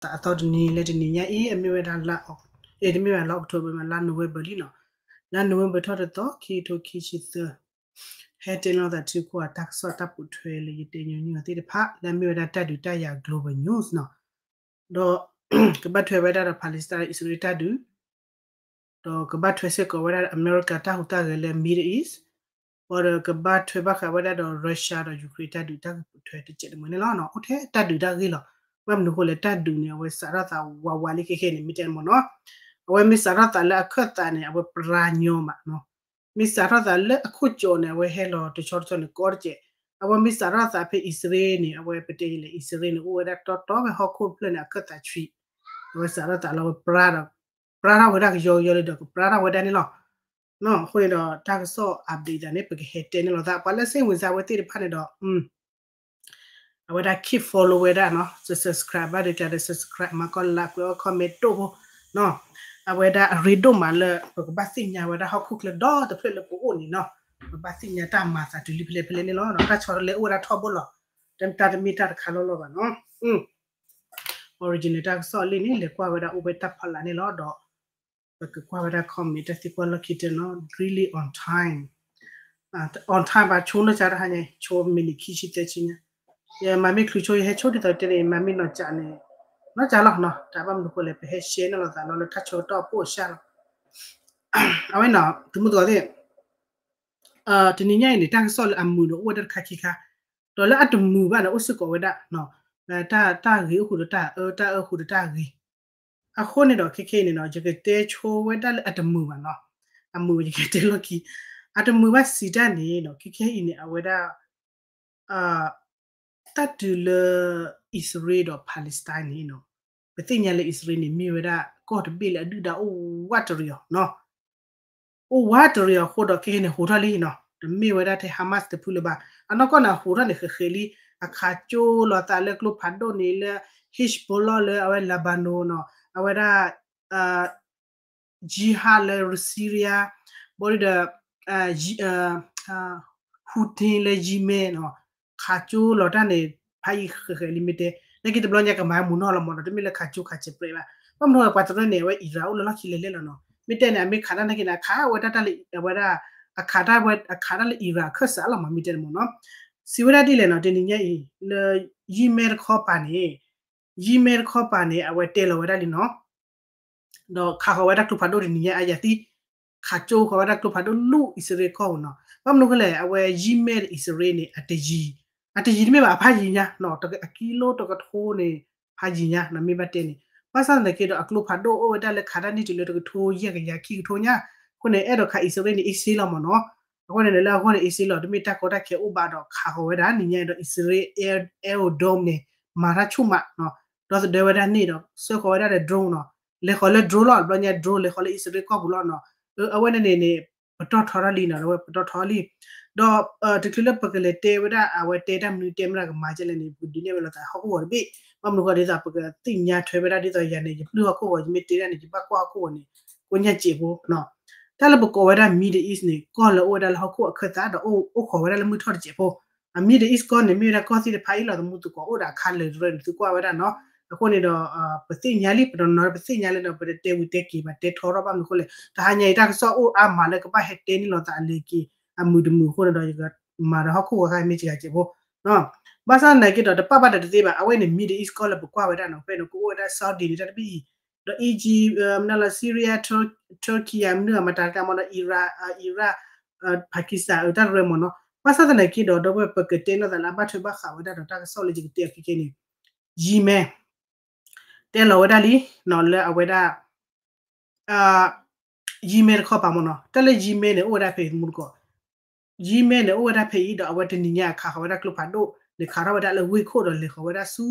သးအသီတနံၤလၢတနံၤညါအံၤ အမ့ၢ်ဝဲဒၣ်လါ အ့ တမ့ၢ်ဘၣ်လါ October မ့ၢ်လါ November လံနီၤ, လါ November ထီၣ်တသီ ခံကထိခံဆံသၢ, ဟဲတဲန့ၢ်လီၤသးထုကီၢ်အတၢ်ကစီၣ်တၢ်ပိာ်ထွဲလၢယတဲညီနုၢ်အီၤသ့ၣ်တဖၣ် လၢအမ့ၢ်ဝဲဒၣ်တၢ်ဒုးတၢ်ယၤ global news နီၤ, ဒီး ကဘၣ်ထွဲဝဲဒၣ်ဒီး Palestine အံၣ်စရ့လးတၢ်ဒုး ဒီးကဘၣ်ထွဲစ့ၢ်ကီးဝဲဒၣ်ဒီး အမဲရကၤတၢ်ဟူးတၢ်ဂဲၤလၢ Middle East, ဒီးကဘၣ်ထွဲဘၣ်ဃးဝဲဒၣ်ဒီး Russia ဒီး Ukraine တၢ်ဒုးတၢ်ဂ့ၢ်ပိာ်ထွဲတစဲးတမှဲၤန့ၣ်လီၤ. အိၣ်ထဲတၢ်ဒုးတၢ်ဂ့ၢ်လီၤ. ဘၣ်မနုၤအဃိလဲၣ် တၢ်ဒုးန့ၣ် အဝဲစးထီၣ်သးဝးဝးလံခဲခဲန့ၣ် မ့ၢ်တဲမ့ၢ်နီၤ, အဝဲမ့ၢ်စးထီၣ်သးလၢအခၢၣ်သးန့ၣ် အဝဲပြါညီမးနီၤ, မ့ၢ်စးထီၣ်သးလၢအခိၣ်ကၠီန့ၣ် အဝဲဟဲလီၤတဆီတဆီန့ၣ် ကီတစဲး, အဝဲမ့ၢ်စးထီၣ်သးဖဲအံၣ်စရ့လးန့ၣ် အဝဲပတဲလဲၣ် အံၣ်စရ့လးန့ၣ် အိၣ်ဝဲဒၣ်တီတီဖဲဟီၣ်ခိၣ်ဖျၢၣ်န့ၣ် အခၢၣ်သးဆှံ, အဝဲစးထီၣ်သးလၢအဝဲပြါဒီး ပြါထီၣ်ဝဲဒၣ်ကယီကယီလံဒီး ကပြါထီၣ်ဝဲဒၣ်န့ၣ်လီၤ. အဃိန့ၣ်ဒီး တၢ်ကစီၣ် update သးန့ၣ် ပကဟဲတဲန့ၢ်လီၤသး ပှၤလၢ စိတ်ဝင်စား ဝဲသ့ၣ်တဖၣ်န့ၣ်ဒီး အဝဲဒၣ် keep follow ဝဲဒၣ်နီၤ, subscribe ဘၣ်ဒီးကဒီး subscribe မၤကီၢ်လၢကွဲးအီၣ် comment ဒိၣ်ဖိနီၤ, အဝဲဒၣ်အရ့ဒိၣ်မးလၢ ပကဘၣ်သ့ၣ်ညါဝဲဒၣ်ဟီၣ်ခိၣ်ချၢဒီတဖျၢၣ်လၢပအိၣ်န့ၣ်နီၤ, ပဘၣ်သ့ၣ်ညါတၢ်မၤသးတုၤလံဖဲလဲၣ်ဖဲလဲၣ်န့ၣ်လီၤ. တၢ်ဆီတလဲအိၣ်ဝဲဒၣ်ထီဘိလီၤ, တၢ်တမ့ၢ်တၢ်တခါလီၢ်လီၢ်ဘၣ်နီၤ. original တၢ်ကစီၣ်လံန့ၣ် လဲၤကွၢ်ဝဲဒၣ်အိၣ်ဝဲတၢ်ဖီလာ်န့ၣ်လီၤဒီး ပကကွၢ်ဝဲဒၣ် comment တၢ်သံကွၢ်လီၢ်ခံတနီၤ really on time, on time ဘၣ်ဆိနီၢ်ကၠးတဟါညါ ဆိ minute ခံဆံသၢဆံညါ, ယမၤမ့ၢ်ချုးဆိ ယဟဲဆိဒ်သိးတဲန့ၣ် မၤမ့ၢ်နီၢ်ကၠးန့ၣ် နီၢ်ကၠးလီၤနီၤ, တၢ်ဘၣ်မနုၤဃိလဲၣ် ပဟဲ share န့ၢ်လိာ်သးလီၤလၢတၢ်ဆၢကတီၢ်အဖီခိၣ်အဆၢလီၤ. အဝဲနီၤ သုမုၢ်သကိးသ့ၣ် တနံၤညါအံၤန့ၣ် တၢ်ကစီၣ်လၢအမုာ်ဒီးအိၣ်ဝဲဒၣ်တခါခံခါ, ဒီးလၢအတမုာ်ဘၣ်န့ၣ် အိၣ်စ့ၢ်ကီးဝဲဒၣ် တၢ်ဂ့ၤအိၣ်ဃုာ်ဒီးတၢ်အၢ တၢ်အၢဃုာ်ဒီးတၢ်ဂ့ၤ, အဃိန့ၣ်ဒီး ခဲခဲအံၤန့ၣ်နီၤ ယကတဲဆိဝဲဒၣ်လၢအတမုာ်ဘၣ်နီၤ, အမုာ်ယကတဲလီၢ်ခံ, အတမုာ်ဘၣ်စံးတၢ်န့ၣ်နီၤ ခဲခဲအံၤန့ၣ် အဝဲဒၣ် တၢ်တုၤလၢ အံၣ်စရ့လးဒီး Palestine န့ၣ်နီၤ, ပသ့ၣ်ညါလၢအံၣ်စရ့လးန့ၣ် မ့ၢ်ဝဲဒၣ်ကီၢ်တဘ့ၣ်လၢအဒုၣ်ဒါအိၣ်ဝးတရံးအီၤနီၤ, အိၣ်ဝးတရံးအီၤအဃိဒီး ခဲခဲန့ၣ် ဟူးထီၣ်လံနီၤ, တမ့ၢ်ဝဲဒၣ်ထဲ Hamas တဖုလၢၤဘၣ်, အနီၢ်ကီၢ်န့ၣ် ဟူးထီၣ်န့ၣ် ဃဲးဃဲးလံ, အခးကၠိလီၤသးလၢကျိဖးဒိၣ်န့ၣ်လၢ Hezbollah လၢအဝဲ Lebanon နီၤ, အဝဲဒၣ် Jihad လၢ Syria, ဘၣ်ဒီး Houthi လၢ Yemen နီၤ, ခးကၠိလီၤတၢ်န့ၣ် ဖးယံၤဃဲးဃဲးလံမ့ၢ်တဲ, နာ်က့တဘျီညါကမၤမူနီၢ်လီၤမးနီၤ, တမ့ၢ်လၢခးကၠိခးစဲးပြဲးဘၣ်, ဘၣ်မနုၤပှၤတရၢန့ၣ် အဝဲ Iran အိၣ်လၢလီၢ်ခံလဲၤလဲၤလီၤနီၤ, မ့ၢ်တဲန့ၣ် အမ့ၢ်ခးတၢ်နာ်က့န့ၣ် အခးဝဲဒၣ်တၢ်လၢ အဝဲဒၣ် အခးတၢ်ဝဲ အခးတၢ်လၢ Iran အခၢၣ်စးလီၤမး မ့ၢ်တဲန့ၣ်မးနီၤ, စံးဝဲဒၣ်ဒ်လဲၣ်နီၤ, တနံၤညါအံၤ လၢ Yemen တခီပၤန့ၣ် Yemen တခီပၤန့ၣ် အဝဲတဲလီၤဝဲဒၣ်လံနီၤ ဒီးခးဃီၤဝဲဒၣ်ကျိဖးဒိၣ်တနံၤညါအယၤသံ, ခးကၠိဃီၤဝဲဒၣ်ကျိဖးဒိၣ်လူၢ်အံၣ်စရ့လးကီၢ်ပူၤနီၤ, ဘၣ်မနုၤဃိလဲၣ် အဝဲ Yemen အံၣ်စရ့လးန့ၣ် အတယံၤ, အတယံၤတမ့ၢ်ဘၣ် အဖးယံၤညါနီၤ, အကံလိတကထိန့ၣ် ဖးယံၤညါနီၤ မ့ၢ်ဘၣ်တဲန့ၣ်, ဘၣ်ဆၣ်သနာ်က့ဒီး အကျိဖးဒိၣ်အိၣ်ဝဲဒၣ်လၢခးတၢ်န့ၢ်တုၤလၢတကထိယဲၢ်ကယၤခံကထိညါ, အဃိန့ၣ် အဲၣ်ဒိးခးအံၣ်စရ့လးန့ၣ် အ့ၣ်စ့လီၤမးနီၤ, အဃိန့ၣ် လၢအဂီၢ်န့ၣ် အ့ၣ်စ့လီၤ တမ့ၢ်တၢ်ကီတၢ်ခဲအိၣ်ဘၣ်ဒီး ခးဃီၤဝဲဒၣ်နံၤညါအံၤဒီး အံၣ်စရ့လး Iron Dome န့ၣ် မၤတၢ်ဆူၣ်မးနီၤ, ဒီသဒၢဝဲဒၣ်န့ၣ်ဒီး ဆှၢဃီၤဝဲဒၣ်ဒီး drone နီၤ, လဲၤဃီၤလၢ drone လီၤ, တဘျီညါ drone လဲၤဃီၤလၢအံၣ်စရ့လးကီၢ်ပူၤလီၤနီၤ, အဝဲန့ၣ်န့ၣ်န့ၣ် ပတီၢ်ထီထီၣ်လံနီၤ, အဝဲပတီၢ်ထီလံ, ဒီးတချုးလၢပကလဲၤတဲဝဲဒၣ် အဝဲတဲတၢ်မနုၤတဲမနုၤကမၤကဲလဲၣ်န့ၣ် ပကဒုးနဲၣ်ဝဲလိာ်သးဟီၣ်ခိၣ်ဂီၤတဘ့ၣ်, ဘၣ်မနုၤဃိဒ်သိးပကသ့ၣ်ညါထွဲဝဲဒၣ်ဒ်သိးယၤန့ၣ် ယပျုၢ်ဟီၣ်ခိၣ်ဂီၤ ယမ့ၢ်တဲဒၣ်န့ၣ် ယဘၣ်ကွၢ်ဟီၣ်ခိၣ်ဂီၤန့ၣ် ကိညၢ်စဲးဖိနီၤ, တၢ်လၢပကိးဝဲဒၣ် Middle East န့ၣ် ကီၢ်လၢအိၣ်ဝဲဒၣ်လၢဟီၣ်ခိၣ်အခၢၣ်သးဒီး အိၣ်ဃီၤဝဲဒၣ်လၢမုၢ်ထီၣ်တစဲးဖိ, အ Middle East ကီၢ်န့ၣ် မ့ၢ်ဝဲဒၣ်ကီၢ်သ့ၣ်တဖၣ်အံၤလီၤ, သမူသကိးအိၣ်ဒီးအခါလၢာ်တရၢန့ၣ် သုကွၢ်ဝဲဒၣ်နီၤ, အဃိန့ၣ်ဒီး ပသ့ၣ်ညါလံ ပတနီၤပသ့ၣ်ညါလံဒီး ပတတဲဝံၤတဲက့ၤဘၣ်တဲထီထီၣ်ဘၣ်မနုၤအဃိလဲၣ်, တဟါညါအံၤတၢ်ကစီၣ်အိၣ်အါမးလၢကဘၣ်ဟဲတဲန့ၢ်လိာ်သးအလၢက့ၤ အမုာ်တမုာ်အဃိန့ၣ်ဒီး ယကမၤဒီးဟီၣ်ခိၣ်ဂီၤခါမ့ၢ်စှၤစဲးဖိ ဘၣ်ဆၣ်သနာ်က့ဒီး တပာ်ဘၣ်ဒီးတသ့ဘၣ်, အဝဲန့ၣ် Middle East ကီၢ်လၢပကွၢ်ဝဲဒၣ်နီၤ, ဖဲန့ၣ်ကအိၣ်ဝဲဒၣ် Saudi န့ၣ် တၢ်တဘ့ၣ်အံၤ, ဒီး Egypt မနုၤလီၤ Syria, Turkey မနုၤအမတၤတၢ်မ့ၢ်ဒီး Iraq, Iraq, Pakistan တၢ်တရၢမ့ၢ်နီၤ, ဘၣ်ဆၣ်သနာ်က့ဒီး ဒီပုၢ်ဝဲၢ်ပကတဲန့ၢ်သးလၢအဘၣ်ထွဲဘၣ်ဃးဝဲဒၣ်ဒီးတၢ်ကစီၣ်လၢယကတဲအီၤခဲခဲန့ၣ်, Yemen တဲလီၤဝဲဒၣ်လံနီၤ လၢအဝဲဒၣ် Yemen တခီပၤမ့ၢ်နီၤ, တၢ်လၢ Yemen န့ၣ် အိၣ်ဝဲဒၣ်ဖဲအံၤ သမူသကိး, Yemen န့ၣ် အိၣ်ဝဲဒၣ်ဖဲအံၤဒီး အဝဲတနံၤညါအခးဃီၤဝဲဒၣ်ကျိဖးဒိၣ်န့ၣ် ခးထီၣ်ဝဲဒၣ်လၢဝ့ၢ်ခိၣ်ဒီးလဲၤဃီၤဝဲဒၣ်ဆူ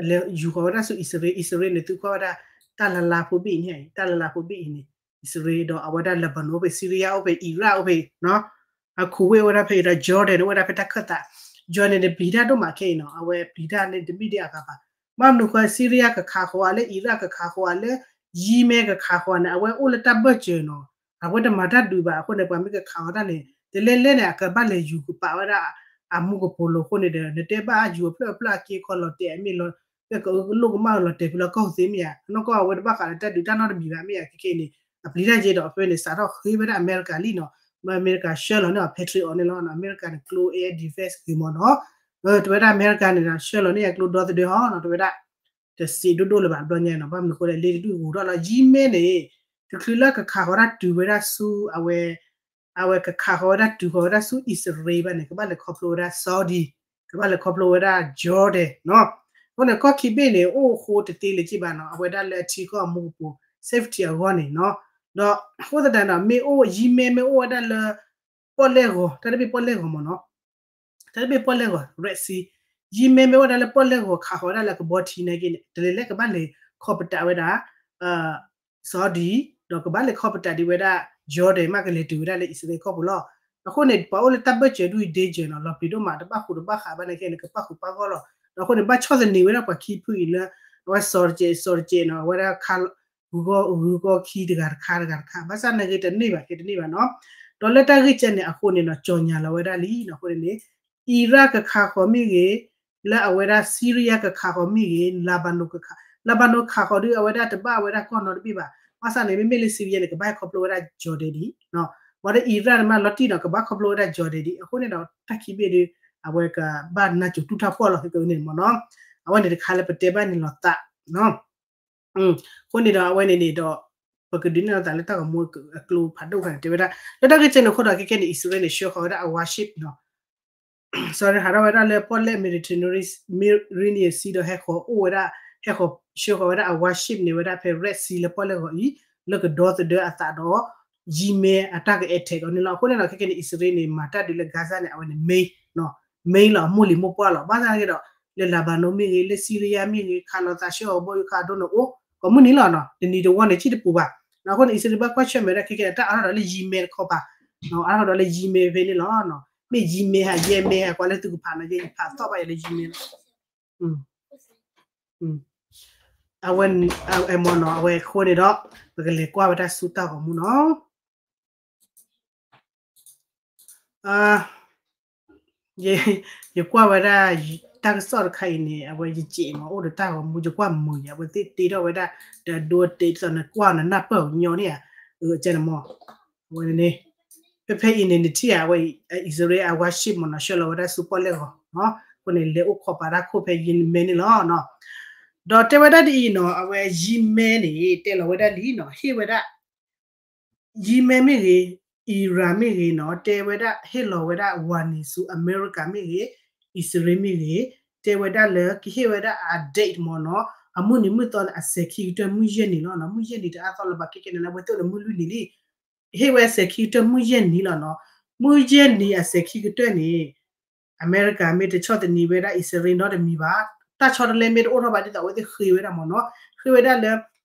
လဲၤယူၤဃီၤဝဲဒၣ်ဆူ အံၣ်စရ့လး, အံၣ်စရ့လးန့ၣ် သုကွၢ်ဝဲဒၣ် တၢ်လၢလၢဖိဘ့ၣ်အံၤန့ၣ်, တၢ်လၢလၢဖိဘ့ၣ်အံၤန့ၣ် အံၣ်စရ့လးဒီးအဝဲဒၣ် Lebanon အိၣ်ဖဲ Syria အိၣ်ဖဲ Iraq အိၣ်ဖဲ Kuwait အိၣ်ဝဲဒၣ်ဖဲအံၤဒီး Jordan အိၣ်ဝဲဒၣ်ဖဲတၢ်ခၢၣ်သး, Jordan န့ၣ် ပျံၤတၢ်ဒိၣ်မးခဲအံၤနီၤ, အဝဲပျံၤတၢ်န့ၣ်တမ့ၢ်ဒ်အဂၤဘၣ်, ဘၣ်မနုၤဃိ Syria ကခးဃီၤဧါ, လၢ Iraq ကခးဃီၤဧါ, လၢ Yemen ကခးဃီၤဧါန့ၣ် အဝဲအိၣ်လၢတၢ်ဘၢၣ်စၢၤနီၤ, အဝဲတမၤတၢ်ဒုးဘၣ်အဃိန့ၣ် ပှၤမ့ၢ်ကခးဃီၤတၢ်န့ၣ် တလဲလဲၣ်န့ၣ် အကဘၣ်လဲၤယူၤကပာ်ဝဲဒၣ် အမူကပိာ်လိၤအဃိန့ၣ်ဒီး နတဲဘၣ်ယူၤအဖျၢၣ်အဖျၢၣ်အက့ခီလီၤတဲာ်အမ့ၢ်လီၤ, ကဲကလိၣ်ကမၣ်လီၤတဲာ်ဖုလၢကီၢ်သ့မ့ၢ်ဧါ, နီၢ်ကီၢ်အဝဲတဘၣ်ဃးလၢတၢ်ဒုးတၢ်နီတမံၤဘၣ်မ့ၢ်ဧါ, ခဲခဲအံၤန့ၣ် အပျံၤတၢ်ယဲဒီး အဖဲန့ၣ် စးထီၣ်ဃ့ဝဲဒၣ်အမဲရကၤလံနီၤ, မ့ၢ်အမဲရကၤဆှၢလီၤန့ၢ်အီၤ Patriot န့ၣ်လီၤ, အမဲရကၤန့ၣ် ကျိ air defense ဂ့ၤမ့ၢ်နီၤ, တဲဝဲဒၣ်အမဲရကၤန့ၣ်ဒီး ဆှၢလီၤန့ၢ်အကျိဒီသဒၢဟီနီၤ, တဲဝဲဒၣ် တစံးဒိၣ်ဒိၣ်လၢၤဘၣ်တဘျီညါနီၤ, ဘၣ်မနုၤအဃိလဲၣ် လ့တဒူၣ်ဂုၤထီၣ်လီၤ, Yemen န့ၣ် တချုးလၢကခးဃီၤတၢ်တုၤဝဲဒၣ်ဆူ အဝဲ အဝဲကခးဃီၤဝဲဒၣ်တုၤဃီၤဝဲဒၣ်ဆူအံၣ်စရ့လးဘၣ်န့ၣ် ကဘၣ်လဲၤခီဖျိဝဲဒၣ် Saudi, ကဘၣ်လဲၤခီဖျိဝဲဒၣ် Jordan နီၤ, အဃိန့ၣ် ကီၢ်ခံဘ့ၣ်န့ၣ် အိၣ်အဃိတသ့လၢၤက့ဘၣ်နီၤ, အဝဲဒၣ်လၢအထံကီၢ်အမူကပိာ် safety အဂီၢ်န့ၣ်နီၤ, ဒီးအဃိသတးဒီး မ့ၢ်အိၣ် Yemen မ့ၢ်အိၣ်ဝဲဒၣ်လၢ ပီၣ်လဲၣ်ဂီၤ တၢ်တဘ့ၣ်ပီၣ်လဲၣ်ဂီၤမ့ၢ်နီၤ, တၢ်တဘ့ၣ်ပီၣ်လဲၣ်ဂီၤ Red Sea, Yemen မ့ၢ်အိၣ်ဝဲဒၣ်လၢပီၣ်လဲၣ်ဂီၤခးဃီၤဝဲဒၣ်လၢကဘီထံနာ်က့န့ၣ် တလဲၤလၢကဘၣ်လဲၤခီပတာ်ဝဲဒၣ် Saudi, ဒီးကဘၣ်လဲၤခီပတာ်ဒံးဝဲဒၣ် Jordan မ့ၢ်ကလဲၤတုၤဝဲဒၣ်လၢအံၣ်စရ့လးကီၢ်ပူၤလီၤ. အဃိန့ၣ် ပှၤအိၣ်လၢတၢ်ဘၢၣ်စၢၤဒ်အံၤ danger နီၤ, လီၤပျံၤဒိၣ်မး တဘၣ်ဃူးတဘၣ်ဃးဘၣ်နာ်က့န့ၣ် ကပၣ်ဃူးပၣ်ဂီၢ်လီၤ. ဒီးအဃိန့ၣ် ဘၣ်ဆီၣ်သနံးဝဲဒၣ်ပှၤခံဖုအံၤလၢ အဝဲစီၤတကဲး စီၤတကဲးနီၤ, အဝဲဒၣ်ခါ ဂုၤဂီၤဂုၤဂီၤခံတဂၤတခါတဂၤတခါ, ဘၣ်ဆၣ်နာ်က့တန့ၢ်ဘၣ် ကဲတန့ၢ်ဘၣ်နီၤ. ဒီးလၢတၢ်ဂ့ၢ်ကဲန့ၣ်အဃိန့ၣ်နီၤ ကၠီၤညါလီၤဝဲဒၣ်လံနီၤ. အဃိန့ၣ်န့ၣ် Iraq ကခးဃီၤမ့ၢ်ဂ့ၤ, လၢအဝဲဒၣ် Syria ကခးဃီၤမ့ၢ်ဂ့ၤ, Lebanon ကခး, Lebanon ခးဃီၤဒုး အဝဲဒၣ်တဘၣ်ဝဲဒၣ်ကီၢ်နီတဘ့ၣ်ဘၣ်. ဘၣ်ဆၣ်န့ၣ် မ့မ့ၢ်လၢ Syria န့ၣ် ကဘၣ်ဟဲခီဖျိဝဲဒၣ် Jordan ဒံး, ဘၣ်ဒီး Iraq န့ၣ်မ့ၢ်လီၤတံၢ်နီၤ ကဘၣ်ခီဖျိဝဲဒၣ် Jordan ဒံး. အဃိန့ၣ်ဒီး တၢ်ခံဘ့ၣ်ဒုး အဝဲကဘၣ်နၢ်စိၤတူၢ်ထီၣ်ဖှီၣ်လီၤ ခဲကနံၣ်န့ၣ်မ့ၢ်နီၤ. အဝဲန့ၣ်တခါလၢပတဲဘၣ်န့ၣ်လီၤသး အဃိန့ၣ်ဒီးအဝဲန့ၣ်န့ၣ်ဒီး ပကဒုးနဲၣ်လီၤသးလၢတၢ်ဂီၤမူအကျိဖးဒိၣ်ခါန့ၣ် တဲဝဲဒၣ် လၢတၢ်ဂ့ၢ်ကဲန့ၣ်အဃိဒီး ခဲကနံၣ်န့ၣ် အံၣ်စရ့လးန့ၣ် ဆှၢဃီၤဝဲဒၣ်အ warship နီၤ, sorry ဟးထီၣ်ဝဲဒၣ်လၢပီၣ်လဲၣ် Mediterranean Sea ဒီးဟဲဃီၤအိၣ်ဝဲဒၣ် ဟဲဃီၤဆှၢဃီၤဝဲဒၣ်အ warship န့ၣ်ဝဲဒၣ်ဖဲ Red Sea လၢပီၣ်လဲၣ်ဂီၤအံၤ လၢကဒီသဒၢအသးဒီး Yemen အတၢ်က attack အီၤန့ၣ်လီၤ. အဃိန့ၣ်ဒီး ခဲကနံၣ်န့ၣ် အံၣ်စရ့လးန့ၣ် မၤတၢ်ဒုးလၢ Gaza န့ၣ် အဝဲန့ၣ် main နီၤ, main လီၤ အမိၢ်လံၤမိၢ်ပှၢ်လီၤ. ဘၣ်ဆၣ်က့ဒီး လၢ Lebanon မ့ၢ်ဂ့ၤ လၢ Syria မ့ၢ်ဂ့ၤ ခးလိာ်သးဆှၢအီၤဘီယူၤခးဒိၣ်န့ၣ်အိၣ် ကိးမုၢ်နံၤလီၤနီၤ, တနံၤတဝီန့ၣ် စံၣ်တပူၤဘၣ်. အဃိန့ၣ် အံၣ်စရ့လးဘၣ်ကွၢ်ဆၢၣ်မဲာ်ဝဲဒၣ်ခဲကနံၣ်န့ၣ် တၢ်အါထီၣ်ဒီးလၢ Yemen တခီပၤ, အါထီၣ်ဒီးလၢ Yemen ဖဲန့ၣ်လီၤ. မ့ၢ် Yemen ဟဲ Yemen ဟဲ ကွၢ်လၢသုကဖးနီၤ ယဲယဖးသီၣ်ဘၣ်ယဲလၢ Yemen လီၤ. အဝဲ မ့ၢ်နီၤ အဝဲအဃိန့ၣ်ဒီး ပကလဲၤကွၢ်ဝဲဒၣ်ဆူတၢ်ဂီၤမူနီၤ. ယကွၢ်ဝဲဒၣ် တၢ်ကစီၣ်တခါအံၤန့ၣ် အဝဲယစဲးမ့ၢ်အိၣ်ဒီးတၢ်ဂီၤမူ ယကွၢ်မုာ်ယၤ အဝဲသ့ၣ်တ့ထီၣ်ဝဲဒၣ် ဒီးဒိတဲဒ်သိးနကွၢ်နနၢ်ပၢၢ်ညီန့ၣ်ဧါ, ကဲန့ၣ်မ့ၢ် အဝဲန့ၣ် ဖဲဖဲအံၤန့ၣ် နထံၣ်ဧါ အဝဲ အံၣ်စရ့လးအ warship မ့ၢ်နီၤ ဆှၢလီၤဝဲဒၣ်ဆူပီၣ်လဲၣ်ဂီၤ, အဃိန့ၣ် လဲၤအိၣ်ခိးပာ်တၢ်ခိၣ်ဖဲ Yemen န့ၣ်လီၤ. ဒီးတဲဝဲဒၣ်ဒ်အံၤနီၤ အဝဲ Yemen န့ၣ် တဲလီၤဝဲဒၣ်လံနီၤ ဟ့ၣ်ဝဲဒၣ် Yemen မ့ၢ်ဂ့ၤ, Iran မ့ၢ်ဂ့ၤနီၤ တဲဝဲဒၣ်ဟ့ၣ်လီၤဝဲဒၣ် warning ဆူအမဲရကၤမ့ၢ်ဂ့ၤ, အံၣ်စရ့လးမ့ၢ်ဂ့ၤ, တဲဝဲဒၣ်လၢကဟ့ၣ်ဝဲဒၣ်အ date မ့ၢ်နီၤ အမုၢ်နံၤမုၢ်သီန့ၣ် အစဲးခံကတၢၢ်မုၢ်ယဲၢ်နံၤလီၤနီၤ. မုၢ်ယဲၢ်နံၤတအါသီလၢၤဘၣ် ခဲကနံၣ်န့ၣ် အဝဲသ့ၣ်အိၣ်ဒီးမုၢ်လွံၢ်နံၤလံ ဟ့ၣ်ဝဲအစဲးခံကတၢၢ်မုၢ်ယဲၢ်နံၤလီၤနီၤ. မုၢ်ယဲၢ်နံၤအစဲးခံကတၢၢ်န့ၣ် အမဲရကၤမ့ၢ်တဆီၣ်သနံးဝဲဒၣ်အံၣ်စရ့လးနီတမံၤဘၣ်, တၢ်ဆီတလဲမ့ၢ်တအိၣ်ထီၣ်ဘၣ်ဒ်သိးအဝဲသ့ၣ်ဃ့ဝဲဒၣ်မ့ၢ်နီၤ, ဃ့ဝဲဒၣ်လၢ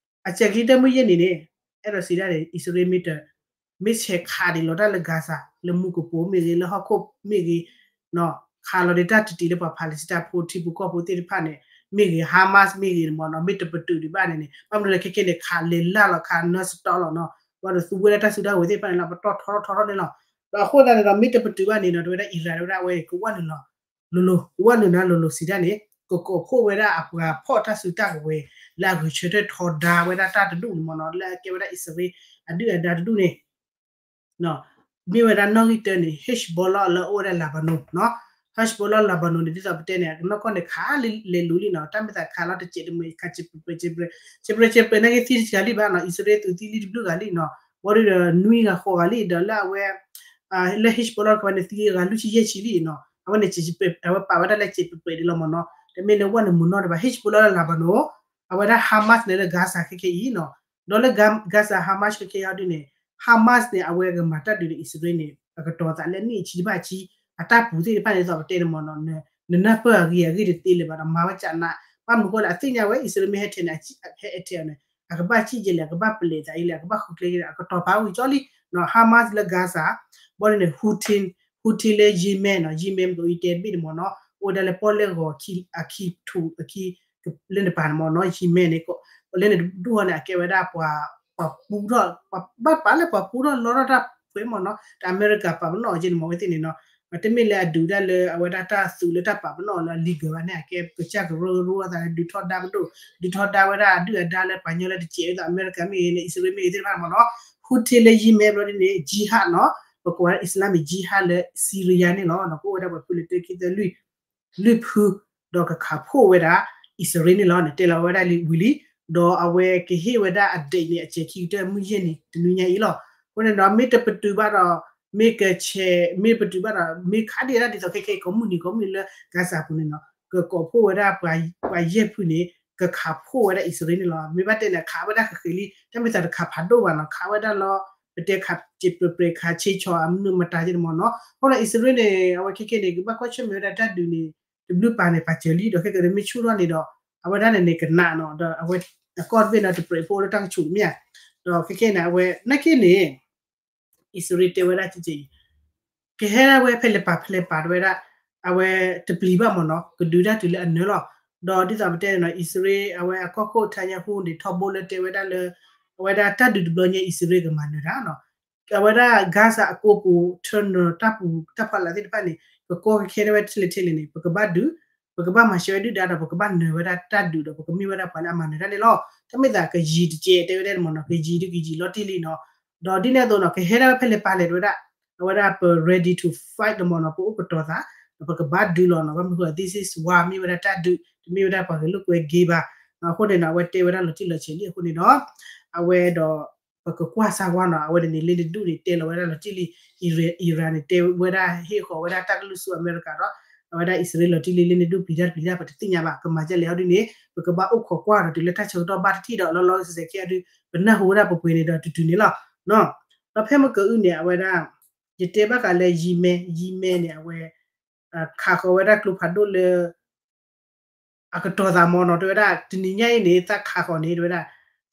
အစဲးခံကတၢၢ်မုၢ်ယဲၢ်နံၤန့ၣ် အဲၣ်ဒိးစံးဒၣ်န့ၣ် အံၣ်စရ့လးမ့ၢ်တ မ့ၢ်ဆဲးခးဒံးလီၤတၢ်လၢ Gaza လၢမူကပိာ်မ့ၢ်ဂ့ၤ လၢဟီၣ်ခိၣ်မ့ၢ်ဂ့ၤ ခးလီၤဒံးတၢ်တတံၤလၢပှၤ Palestine ဖိထံဖိကီၢ်ဖိသ့ၣ်တဖၣ်န့ၣ် မ့ၢ်ဂ့ၤ Hamas မ့ၢ်ဂ့ၤန့ၣ်မ့ၢ်နီၤ မ့ၢ်တပတုာ်ဒံးဘၣ်န့ၣ်န့ၣ် ဘၣ်မနုၤလဲၣ်ခဲကနံၣ်န့ၣ် ခးလဲၤလၢ်လီၤ ခး non-stop လီၤနီၤ, ဘၣ်ဒီးသူဝဲဒၣ်တၢ်စုတၢ်ဝဲၤသ့ၣ်တဖၣ်န့ၣ်လီၤ ပတီၢ်ထီထီထီထီန့ၣ်လီၤ. ဒီးအဃိသတးန့ၣ်ဒီး မ့ၢ်တပတုာ်ဘၣ်န့ၣ်နီၤ တဝဲဒၣ် Iran တဝဲဒၣ်အဝဲကဝဲၢ်နုာ်လီၤ လိၤလိၤ ကဝဲၢ်နုာ်နၤလိၤလိၤစံးဒၣ်န့ၣ် ကကိးဖှိၣ်ဝဲဒၣ်အပှၤဖီၣ်တၢ်စုတၢ်ကဝဲၤ လၢအဂဲၤဆၢထၢၣ်ထီဒါဝဲဒၣ်တၢ်တဒူၣ်န့ၣ်မ့ၢ်နီၤ လၢအကဲဝဲဒၣ်အံၣ်စရ့လးအဒုၣ်အဒါတဒူၣ်န့ၣ် မ့ၢ်ဝဲဒၣ်နီၣ်ဂံၢ်တၢန့ၣ် Hezbollah လၢအအိၣ်ဝဲဒၣ် Lebanon နီၤ, Hezbollah Lebanon န့ၣ် ဒ်သိးပတဲန့ၣ် အနီၢ်ကီၢ်န့ၣ် ခးလဲၤလူၤလံနီၤ, တၢ်မ့ၢ်သးခးလီၤတစဲးတမှဲၤ ခးစဲးပြဲးစဲးပြဲး စဲးပြဲးစဲးပြဲး နာ်က့သံတဂၤလံဘၣ်နီၤ, အံၣ်စရ့လးသုးသံလံတဘျုးဂၤလံနီၤ, ဘၣ်ဒီးနွံဂၤဃိးဂၤလံ ဒီးလၢအဝဲ လၢ Hezbollah တခီန့ၣ် သံဂၤလွံၢ်ဆံယဲၢ်ဆံလံနီၤ, အဝဲန့ၣ် အဝဲပာ်ဝဲဒၣ်လၢစဲးပြဲးပြဲးဒ်လီၤမ့ၢ်နီၤ, တမ့ၢ်လၢဝဲန့ၣ်မုၢ်နီၢ်တဘၣ် Hezbollah လၢ Lebanon အဝဲဒၣ် Hamas န့ၣ်လၢ Gaza ခဲခဲအံၤနီၤ, ဒီးလၢ Gaza Hamas ခဲခဲအံၤဒ်န့ၣ် Hamas န့ၣ် အဝဲကမၤတၢ်ဒုးဒီးအံၣ်စရ့လးန့ၣ် အကတီၤသးလၢနံၣ်အဆံတဘၣ်အဆံ အတၢ်ပူၤသ့ၣ်တဖၣ်န့ၣ် ဒ်သိးပတဲန့ၣ်မ့ၢ်နီၤ, နနၢ်ပၢၢ်အဂ့ၤအဂ့ၢ်တသ့လၢၤဘၣ်ဒီး မၤဝဲကနး, ဘၣ်မနုၤအဃိလဲၣ် အသ့ၣ်ညါဝဲ အံၣ်စရ့လးမ့ၢ်ဟဲထဲန့ၣ် ဟဲထဲန့ၣ် အကဘၣ်စံၣ်ကဲလဲၣ် အကဘၣ်ပလဲၤသးအံၤလဲၣ် အကဘၣ်ဃုကျဲကဲလဲၣ် အကတီၤဖးဝံၤကၠီလံ, Hamas လၢ Gaza ဘၣ်ဒီးန့ၣ် Houthi, Houthi လၢ Yemen နီၤ, Yemen မ့ၢ်ကအိၣ်တဲတဘ့ၣ်န့ၣ်မ့ၢ်နီၤ, အိၣ်ဝဲဒၣ်လၢပီၣ်လဲၣ်ဂီၤအခံထူးအခံ လၢနပၤန့ၣ်မ့ၢ်နီၤ, Yemen န့ၣ် လၢန့ၣ်တဒူၣ်အီၤန့ၣ် အကဲဝဲဒၣ်ပှၤ ပှၤပူထီၣ် ပှၤဘၣ်ပာ်လၢပှၤပူထီၣ်လီထီၣ်တၢ်ပှဲၤမ့ၢ်နီၤ, တၢ်အမဲရကၤပာ်ပနီၣ်အီၤကဲန့ၣ်မ့ၢ်ဝဲသ့ၣ်န့ၣ်နီၤ, တမ့ၢ်လၢအဒုးတၢ်လၢအဝဲဒၣ်တၢ်သုးလၢတၢ်ပာ်ပနီၣ်လၢအ legal ဘၣ်န့ၣ် အကဲကစၢ်ကရၢကရိအသး ဒုးထီဒါပဒိၣ် ဒုးထီဒါဝဲဒၣ်အဒုၣ်အဒါလၢပှၤကညီလၢတစဲးဝဲဒၣ် အမဲရကၤမ့ၢ်ဂ့ၤ လၢအံၣ်စရ့လးမ့ၢ်ဂ့ၤသ့ၣ်တဖၣ်မ့ၢ်နီၤ Houthi လၢ Yemen ဘျီဒ်န့ၣ် jihad နီၤ ပကိးဝဲဒၣ် Islamic Jihad လၢ Syria န့ၣ်လီၤ. ကအိၣ်ဝဲဒၣ်ပှၤဖုလၢတၢ်ခံသၢလွံၢ် လွံၢ်ဖု ဒီးကခးဖှိၣ်ဝဲဒၣ်အံၣ်စရ့လးန့ၣ်လီၤ. န့ၣ်တဲလီၤဝဲဒၣ်လံဝံၤလံ ဒီးအဝဲကဟ့ၣ်ဝဲဒၣ်အ date န့ၣ် အစဲးခံကတၢၢ်မုၢ်ယဲၢ်နံၤ တနွံညါအံၤလီၤ. အဃိန့ၣ်ဒီး မ့ၢ်တပတုာ်ဘၣ်ဒီး မ့ၢ်ကဆဲး မ့ၢ်ပတုာ်ဘၣ်ဒီး မ့ၢ်ခးဒံးဒၣ်ဒ်သိးခဲခဲအံၤ ကိးမုၢ်နံၤကိးမုၢ်နံၤလၢ Gaza ပူၤန့ၣ်နီၤ ကကိးဖှိၣ်ဝဲဒၣ်ပှၤယဲၢ်ဖုန့ၣ် ကခးဖှိၣ်ဝဲဒၣ်အံၣ်စရ့လးန့ၣ်လီၤ. မ့ၢ်ဘၣ်တဲန့ၣ် ခးဝဲဒၣ်ဃဲးဃဲးလံ တၢ်မ့ၢ်သးတခးဖးဒိၣ်ဘၣ်နီၤ ခးဝဲဒၣ်လီၤ ပတဲခးစံးပြဲးပြဲးခးဆ့ဆီၣ်အမနုၤမတၤက့တမီၤနီၤ. အဃိဒီးအံၣ်စရ့လးန့ၣ် အဝဲခဲခဲန့ၣ် ကဘၣ်ကွၢ်ဆၢၣ်မဲာ်ဝဲဒၣ်တၢ်ဒုးန့ၣ် တဘျုးပာ်န့ၣ်ပာ်စၢၤလံ ဒီးခဲကနံၣ်မ့ၢ်ဆူၣ်ထီၣ်န့ၣ်ဒီး အဝဲဒၣ်န့ၣ်န့ၣ်ကနးနီၤ ဒီးအဝဲအကီၢ်တဘ့ၣ်န့ၣ် တပြဲးဖိလၢတၢ်ကဆူၣ်တမ့ၢ်ဧါ. ဒီးခဲခဲန့ၣ် အဝဲနာ်က့န့ၣ် အံၣ်စရ့လးတဲဝဲဒၣ်ကက့ၤ ကဟဲဒၣ်ဝဲဖဲလဲၣ်ပာ်ဖဲလဲၣ်ပာ်တဝဲဒၣ် အဝဲတပျံၤဘၣ်မ့ၢ်နီၤ ကဒုးတၢ်တုၤလၢအနၢလီၤ. ဒီးဒ်သိးပတဲန့ၣ်နီၤ အံၣ်စရ့လး အဝဲအကီၢ်ခိၣ် Netanyahu န့ၣ် ထီဘိလၢတဲဝဲဒၣ်လၢ အဝဲဒၣ်တၢ်ဒုးတဘျီညါ အံၣ်စရ့လးကမၤနၢၤတၢ်နီၤ အဝဲဒၣ် Gaza အကိပူၤ tunnel တၢ်ပူၤတၢ်ဖီလာ်သ့ၣ်တဖၣ်န့ၣ် ကကီခဲခဲဒၣ်ဝဲထဲလဲၣ်ထဲလဲၣ်န့ၣ် ပကဘၣ်ဒုး ပကဘၣ်မၤစၢၤဝဲဒုၣ်ဒါဒီး ပကဘၣ်နၢၤဝဲဒၣ်တၢ်ဒုးဒီး ပကမ့ၢ်ဝဲဒၣ်ပှၤလၢအမၤနၢၤတၢ်န့ၣ်လီၤ. တမ့ၢ်သးကယံၤတကဲးတဲဝဲဒၣ်မ့ၢ်နီၤ ကယံၤဒုးကယံၤလီၤတံၢ်လံနီၤ. ဒီးဒ်န့ၣ်အသိးနီၤ ကဟဲဒၣ်ဝဲဖဲလဲၣ်ပာ်လဲၣ်တဝဲဒၣ် အဝဲဒၣ်ပ ready to fight တမ့ၢ်နီၤ ပအိၣ်ကတီၤသး ဒီးပကဘၣ်ဒုးလီၤနီၤ. ဘၣ်မနုၤဃိ this is war မ့ၢ်ဝဲဒၣ်တၢ်ဒုး တမ့ၢ်ဝဲဒၣ်ပှၤဂဲၤလိာ်ကွဲဂ့ၤဘၣ်. အဃိန့ၣ်နီၤ အဝဲတဲဝဲဒၣ်လီၤတံၢ်လီၤဆဲးလံအဃိန့ၣ်ဒီး အဝဲဒီး ပကကွၢ်စၢ်ဝါနီၤ အဝဲန့ၣ်န့ၣ် လ့ၣ်နဒူၣ်န့ၣ် တဲလီၤဝဲဒၣ်လီၤတံၢ်လံ Iran န့ၣ် တဲဝဲဒၣ်ဟ့ၣ်ဃီၤဝဲဒၣ်တၢ်ကလုၢ်ဆူအမဲရကၤဒီး အဝဲဒၣ်အံၣ်စရ့လးလီၤတံၢ်လံ လ့ၣ်နဒူၣ်ပျံၤတၢ်တပျံၤတၢ် ပတသ့ၣ်ညါဘၣ် ကမၤဒ်လဲၣ်အီၤဒ်န့ၣ် ပကဘၣ်အိၣ်ခိးကွၢ်ဒီးတုၤလၢတၢ်ဆၢကတီၢ်ဘၣ်တထံၣ်ဒီး လီၤလီၤဆဲးဆဲးခဲအံၤဒုး ပနၢ်ဟူဝဲဒၣ်ပပှ့ၤန့ၣ်ဒီးတုၤတုၤန့ၣ်လီၤ. ဒီးဖဲမ့ၢ်ကအုန့ၣ် အဝဲဒၣ် ယတဲဘၣ်ဃးလၢ Yemen Yemen န့ၣ် အဝဲ ခးဃီၤဝဲဒၣ်ကျိဖးဒိၣ်လၢ အကတီၤသးမ့ၢ်နီၤ တဲဝဲဒၣ် တနံၤညါအံၤန့ၣ် သးခးဃီၤန့ၣ် တဲဝဲဒၣ်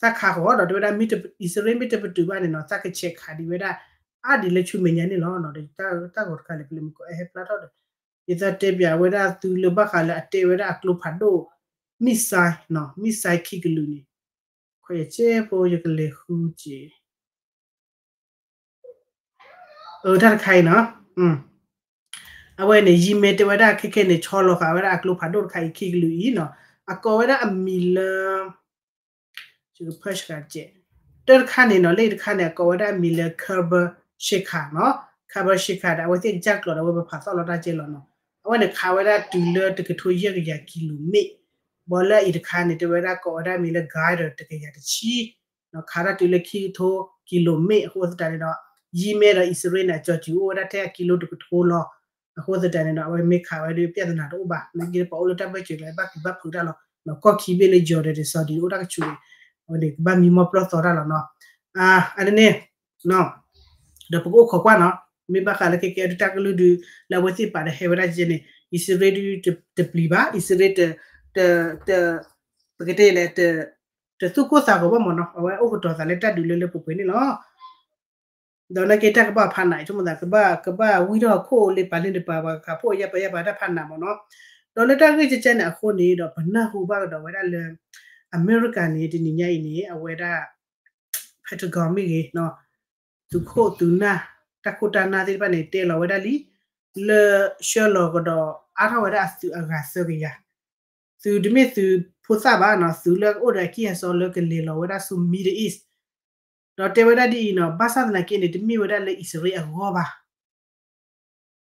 သးခးဃီၤဒီး တဲဝဲဒၣ် အံၣ်စရ့လးမ့ၢ်တပတုာ်ဘၣ်န့ၣ်နီၤ သးကဆဲးခးဒံးဝဲဒၣ် အါဒံးလၢဆူမဲာ်ညါန့ၣ်လီၤ. တၢ်ဂီၤတခါလဲၣ် ပလဲၤမုၢ်ကီး အဲၣ်ဟဲဖျါထီၣ်ဒီး ဒ်သိးတဲပၠးဝဲဒၣ်သုလၢဘၣ်ဃးလၢအတဲဝဲဒၣ်အကျိဖးဒိၣ် missile နီၤ missile ခံကလုာ်န့ၣ် ခွဲးယကဲဖိယကလဲၤဃုက့ၤ အတၢ်တခါအံၤနီၤ အဝဲန့ၣ် Yemen တဲဝဲဒၣ်ခဲခဲန့ၣ် ဆီလီၤဃာ်ဝဲဒၣ်အကျိဖးဒိၣ်တခါအံၤခံကလုာ်အံၤနီၤ အကိးဝဲဒၣ်အမံၤလၢ တၢ်တခါန့ၣ်နီၤ လၢတခါန့ၣ် အကိးဝဲဒၣ်အမံၤလၢ Khyber Shikhar နီၤ Khyber Shikhar ဒီး အဝဲသ့ၣ်ကစၢ်ကျိာ်ဒီး အဝဲပဖးသီၣ်လီၤတၢ်ကဲလီၤနီၤ အဝဲန့ၣ်ခးဝဲဒၣ်တုၤလၢတကထိယဲၢ်ကယၤကံလိမ့ၣ် ဘီလၢအံၤတခါန့ၣ် တဲဝဲဒၣ်ကိးဝဲဒၣ်မံၤလၢ Ghaider တကယၤတဆံ ခးဒၣ်တုၤလၢခံကထိကံလိမ့ၣ် အဃိသတးန့ၣ်ဒီး Yemen ဒီးအံၣ်စရ့လးန့ၣ် အကၠီၤစူၤအိၣ်ဝဲဒၣ်ထဲအကံလိတကထိလီၤ. အဃိသတးန့ၣ်ဒီး အဝဲမ့ၢ်ခးဝဲဒၣ် ပြဿနာတအိၣ်ဘၣ် နာ်က့ပှၤအိၣ်လၢတၢ်ဘၢၣ်စၢၤလၢဘၣ်ကံၣ်ဘၣ်ဖုးတၢ်လီၤ. ကီၢ်ခံဘ့ၣ်လၢ Jordan ဒီး Saudi အိၣ်တၢ်ကဆူၣ်န့ၣ် အဝဲန့ၣ် ကဘၣ်မံမီၢ်ပျီၢ်သီတၢ်လီၤနီၤ. အန့ၣ်န့ၣ် ဒီးပကအိၣ်ခိးကွၢ်နီၤ မ့ၢ်ဘၣ်ဃးလၢခဲကဲဒုးတၢ်ကလုၢ်ဒုး လၢအဝဲသ့ၣ်ပာ်ဒီးဟဲဝဲဒၣ်ကဲန့ၣ် အံၣ်စရ့လးဒုးတပျံၤဘၣ် အံၣ်စရ့လး ပကတဲလဲၣ် တသူၣ်ကိၢ်သးဂီၤဘၣ်မ့ၢ်နီၤ အဝဲအိၣ်ကတီၤသးလၢတၢ်ဒုးလၢလၢပှဲၤပှဲၤန့ၣ်လီၤ. ဒီးနာ်က့တၢ်ကဘၣ်ဖးနးအံၤ ဆိကမိၣ်သး ကဘၣ်ဝံထီၣ်ခိၣ်လၢပာ်လၢနပာ်ပှၤခးဖှိၣ်ယါပာ်ယါပာ်တၢ်ဖးနးမ့ၢ်နီၤ. ဒီးလၢတၢ်ဂ့ၢ်ကဲကဲန့ၣ်အဃိန့ၣ်ဒီး ပနၢ်ဟူဘၣ်ကဒီးဝဲဒၣ်လၢ အမဲရကၤန့ၣ် တနံၤညါအံၤန့ၣ် အဝဲဒၣ် Pentagon မ့ၢ်ဂ့ၤ သုးခိၣ်သုးနၢ် တၢ်ခိၣ်တၢ်နၢ်သ့ၣ်တဖၣ်န့ၣ် တဲလီၤဝဲဒၣ်လံ လၢဆှၢလီၤကဒီးအါထီၣ်ဝဲဒၣ်အသုးအဂၤသၢကယၤ သုးတမ့ၢ်သုးဖိသၣ်ဘၣ်နီၤ သုးလၢအအိၣ်ဒီးအကံၢ်အစီလၢကလဲၤလီၤဝဲဒၣ်ဆူ Middle East ဒီးတဲဝဲဒၣ်ဒ်အံၤနီၤ ဘၣ်ဆၣ်သနာ်က့န့ၣ် တမ့ၢ်ဝဲဒၣ်လၢအံၣ်စရ့လးအဂီၢ်ဘၣ်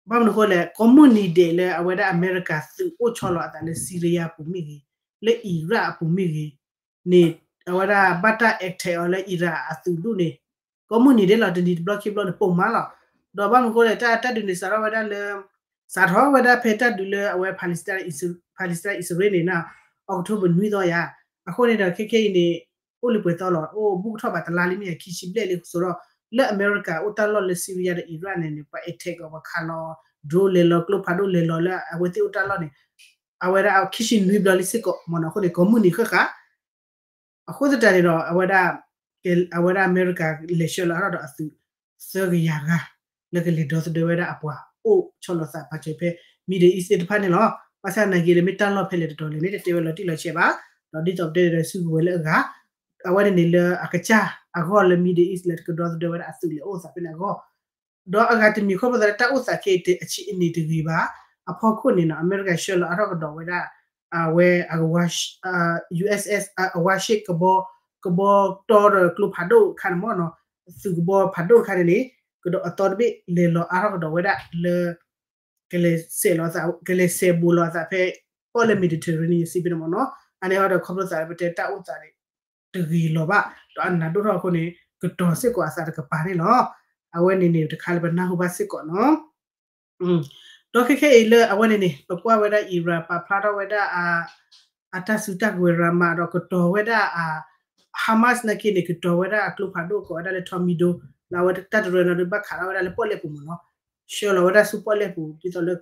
ဘၣ်မနုၤအဃိလဲၣ် ကိးမုၢ်နံၤဒဲးလၢအဝဲဒၣ်အမဲရကၤသုးအိၣ်ဆီလီၤအသးလၢ Syria အပူၤမ့ၢ်ဂ့ၤ, လၢ Iraq အပူၤမ့ၢ်ဂ့ၤန့ၣ် အဝဲဒၣ်ဘၣ်တၢ် attack အီၤလၢ Iraq အသုးဒူၣ်န့ၣ် ကိးမုၢ်နံၤဒဲးလီၤ တနံၤတဘျီခံဘျီန့ၣ် ပိာ်မးလီၤ. ဒီးဘၣ်မနုၤအဃိလဲၣ် တၢ်တၢ်ဒုးန့ၣ် စးထီၣ်ဝဲဒၣ်လၢ စးထီၣ်ဝဲဒၣ်ဖဲတၢ်ဒုးလၢအဝဲ Palestine အံၣ်စရ့လးန့ၣ်နီၤ October နွံသီယါ, အဃိန့ၣ်ဒီး ခဲခဲအံၤန့ၣ် အိၣ်လံပှဲၤသီလီၤ အိၣ်ဘူးကထီၣ်ဘၣ်တလါလံမ့ၢ်ယါ ခံဆံဘျဲၣ်လံ ဆိုတော့ လၢအမဲရကၤအိၣ်တၢ်လီၢ်လၢ Syria ဒီး Iraq န့ၣ်န့ၣ် ပှၤ attack အီၤ ပှၤခးလီၤ drone လဲၤလီၤ ကျိဖးဒိၣ်လဲၤလီၤလၢအဝဲသ့ၣ်အိၣ်တၢ်လီၢ်န့ၣ် အဝဲဒၣ်ခံဆံနွံဘျီလံစ့ၢ်ကီးမ့ၢ်နီၤ အဃိန့ၣ် ကိးမုၢ်နံၤဃၣ်ဃၣ် အဃိသတးန့ၣ်ဒီး အဝဲဒၣ် အဝဲဒၣ်အမဲရကၤလဲၤဆှၢလီၤအါထီၣ်ဒီးအသုးသၢကယၤဂၤ လၢကလဲၤဒီသဒၢဝဲဒၣ်အပှၤအိၣ်ဆီလီၤသးပာ်စၢၤဖဲ Middle East သ့ၣ်တဖၣ်န့ၣ်လီၤ. ဘၣ်ဆၣ်သနာ်က့ဒီး မ့ၢ်တၢ်လီၢ်ဖဲလဲၣ်တတီၤလဲၣ်န့ၣ် တတဲဝဲလီၤတံၢ်လီၤဆဲးဘၣ်. ဒီးဒ်သိးပတဲန့ၣ်ဒီး စုကဝဲၤလၢအဂၤ အဝဲန့ၣ်န့ၣ်လၢအကစၢ်အဂီၢ်လၢ Middle East လၢကဒီသဒၢဝဲဒၣ်အသုးလဲၤအိၣ်သးဖဲန့ၣ်အဂီၢ် ဒီးအဂၤတမံၤခီဖျိသးလၢတၢ်အိၣ်သးခဲအံၤ တ အဆံးအန့ၣ်တဂ့ၤဘၣ်. အဖီခိၣ်န့ၣ်နီၤ အမဲရကၤဆှၢလီၤအါထီၣ်ကဒီးဝဲဒၣ် အဝဲ အ USS အ warship ကဘီ ကဘီတီဒီးကျိဖးဒိၣ်တခါန့ၣ်မ့ၢ်နီၤ သုးကဘီဖးဒိၣ်တခါန့ၣ်န့ၣ် ကဒီးအသီတဘ့ၣ်လဲၤလီၤအါထီၣ်ကဒီးဝဲဒၣ်လၢ ကလဲၤစဲးလီၤအသး ကလဲၤစဲးဘိးလီၤအသးဖဲ ပီၣ်လဲၣ် Mediterranean Sea ဖဲန့ၣ်မ့ၢ်နီၤ အန့ၣ်ဟီဒီးခီဖျိသးလၢပတဲတၢ်အိၣ်သးန့ၣ် တဂ့ၤလီၤဘၣ် ဒီးအနးဒိၣ်ထီၣ်အဃိန့ၣ် ကတီၤစ့ၢ်ကီးအသးတကပၤန့ၣ်လီၤ. အဝဲန့ၣ်န့ၣ်တခါလၢပနၢ်ဟူဘၣ်စ့ၢ်ကီးနီၤ ဒီးခဲခဲအံၤလၢအဝဲန့ၣ်န့ၣ် ပကွၢ်ဝဲဒၣ် Iran ပာ်ဖျါထီၣ်ဝဲဒၣ် အတၢ်စုတၢ်ကဝဲၤရၤမးဒီးကတီၤဝဲဒၣ် Hamas နာ်က့န့ၣ် ကတီၤဝဲဒၣ်အကျိဖးဒိၣ်ကိးဝဲဒၣ်လၢ Tornado လၢအဝဲတၢ်တရၢနီၤဒီးဘၣ်ခးထီၣ်ဝဲဒၣ်လၢပီၣ်လဲၣ်ပူၤမ့ၢ်နီၤ ဆှၢလီၤဝဲဒၣ်ဆူပီၣ်လဲၣ်ပူၤ ဒ်သိးလၢ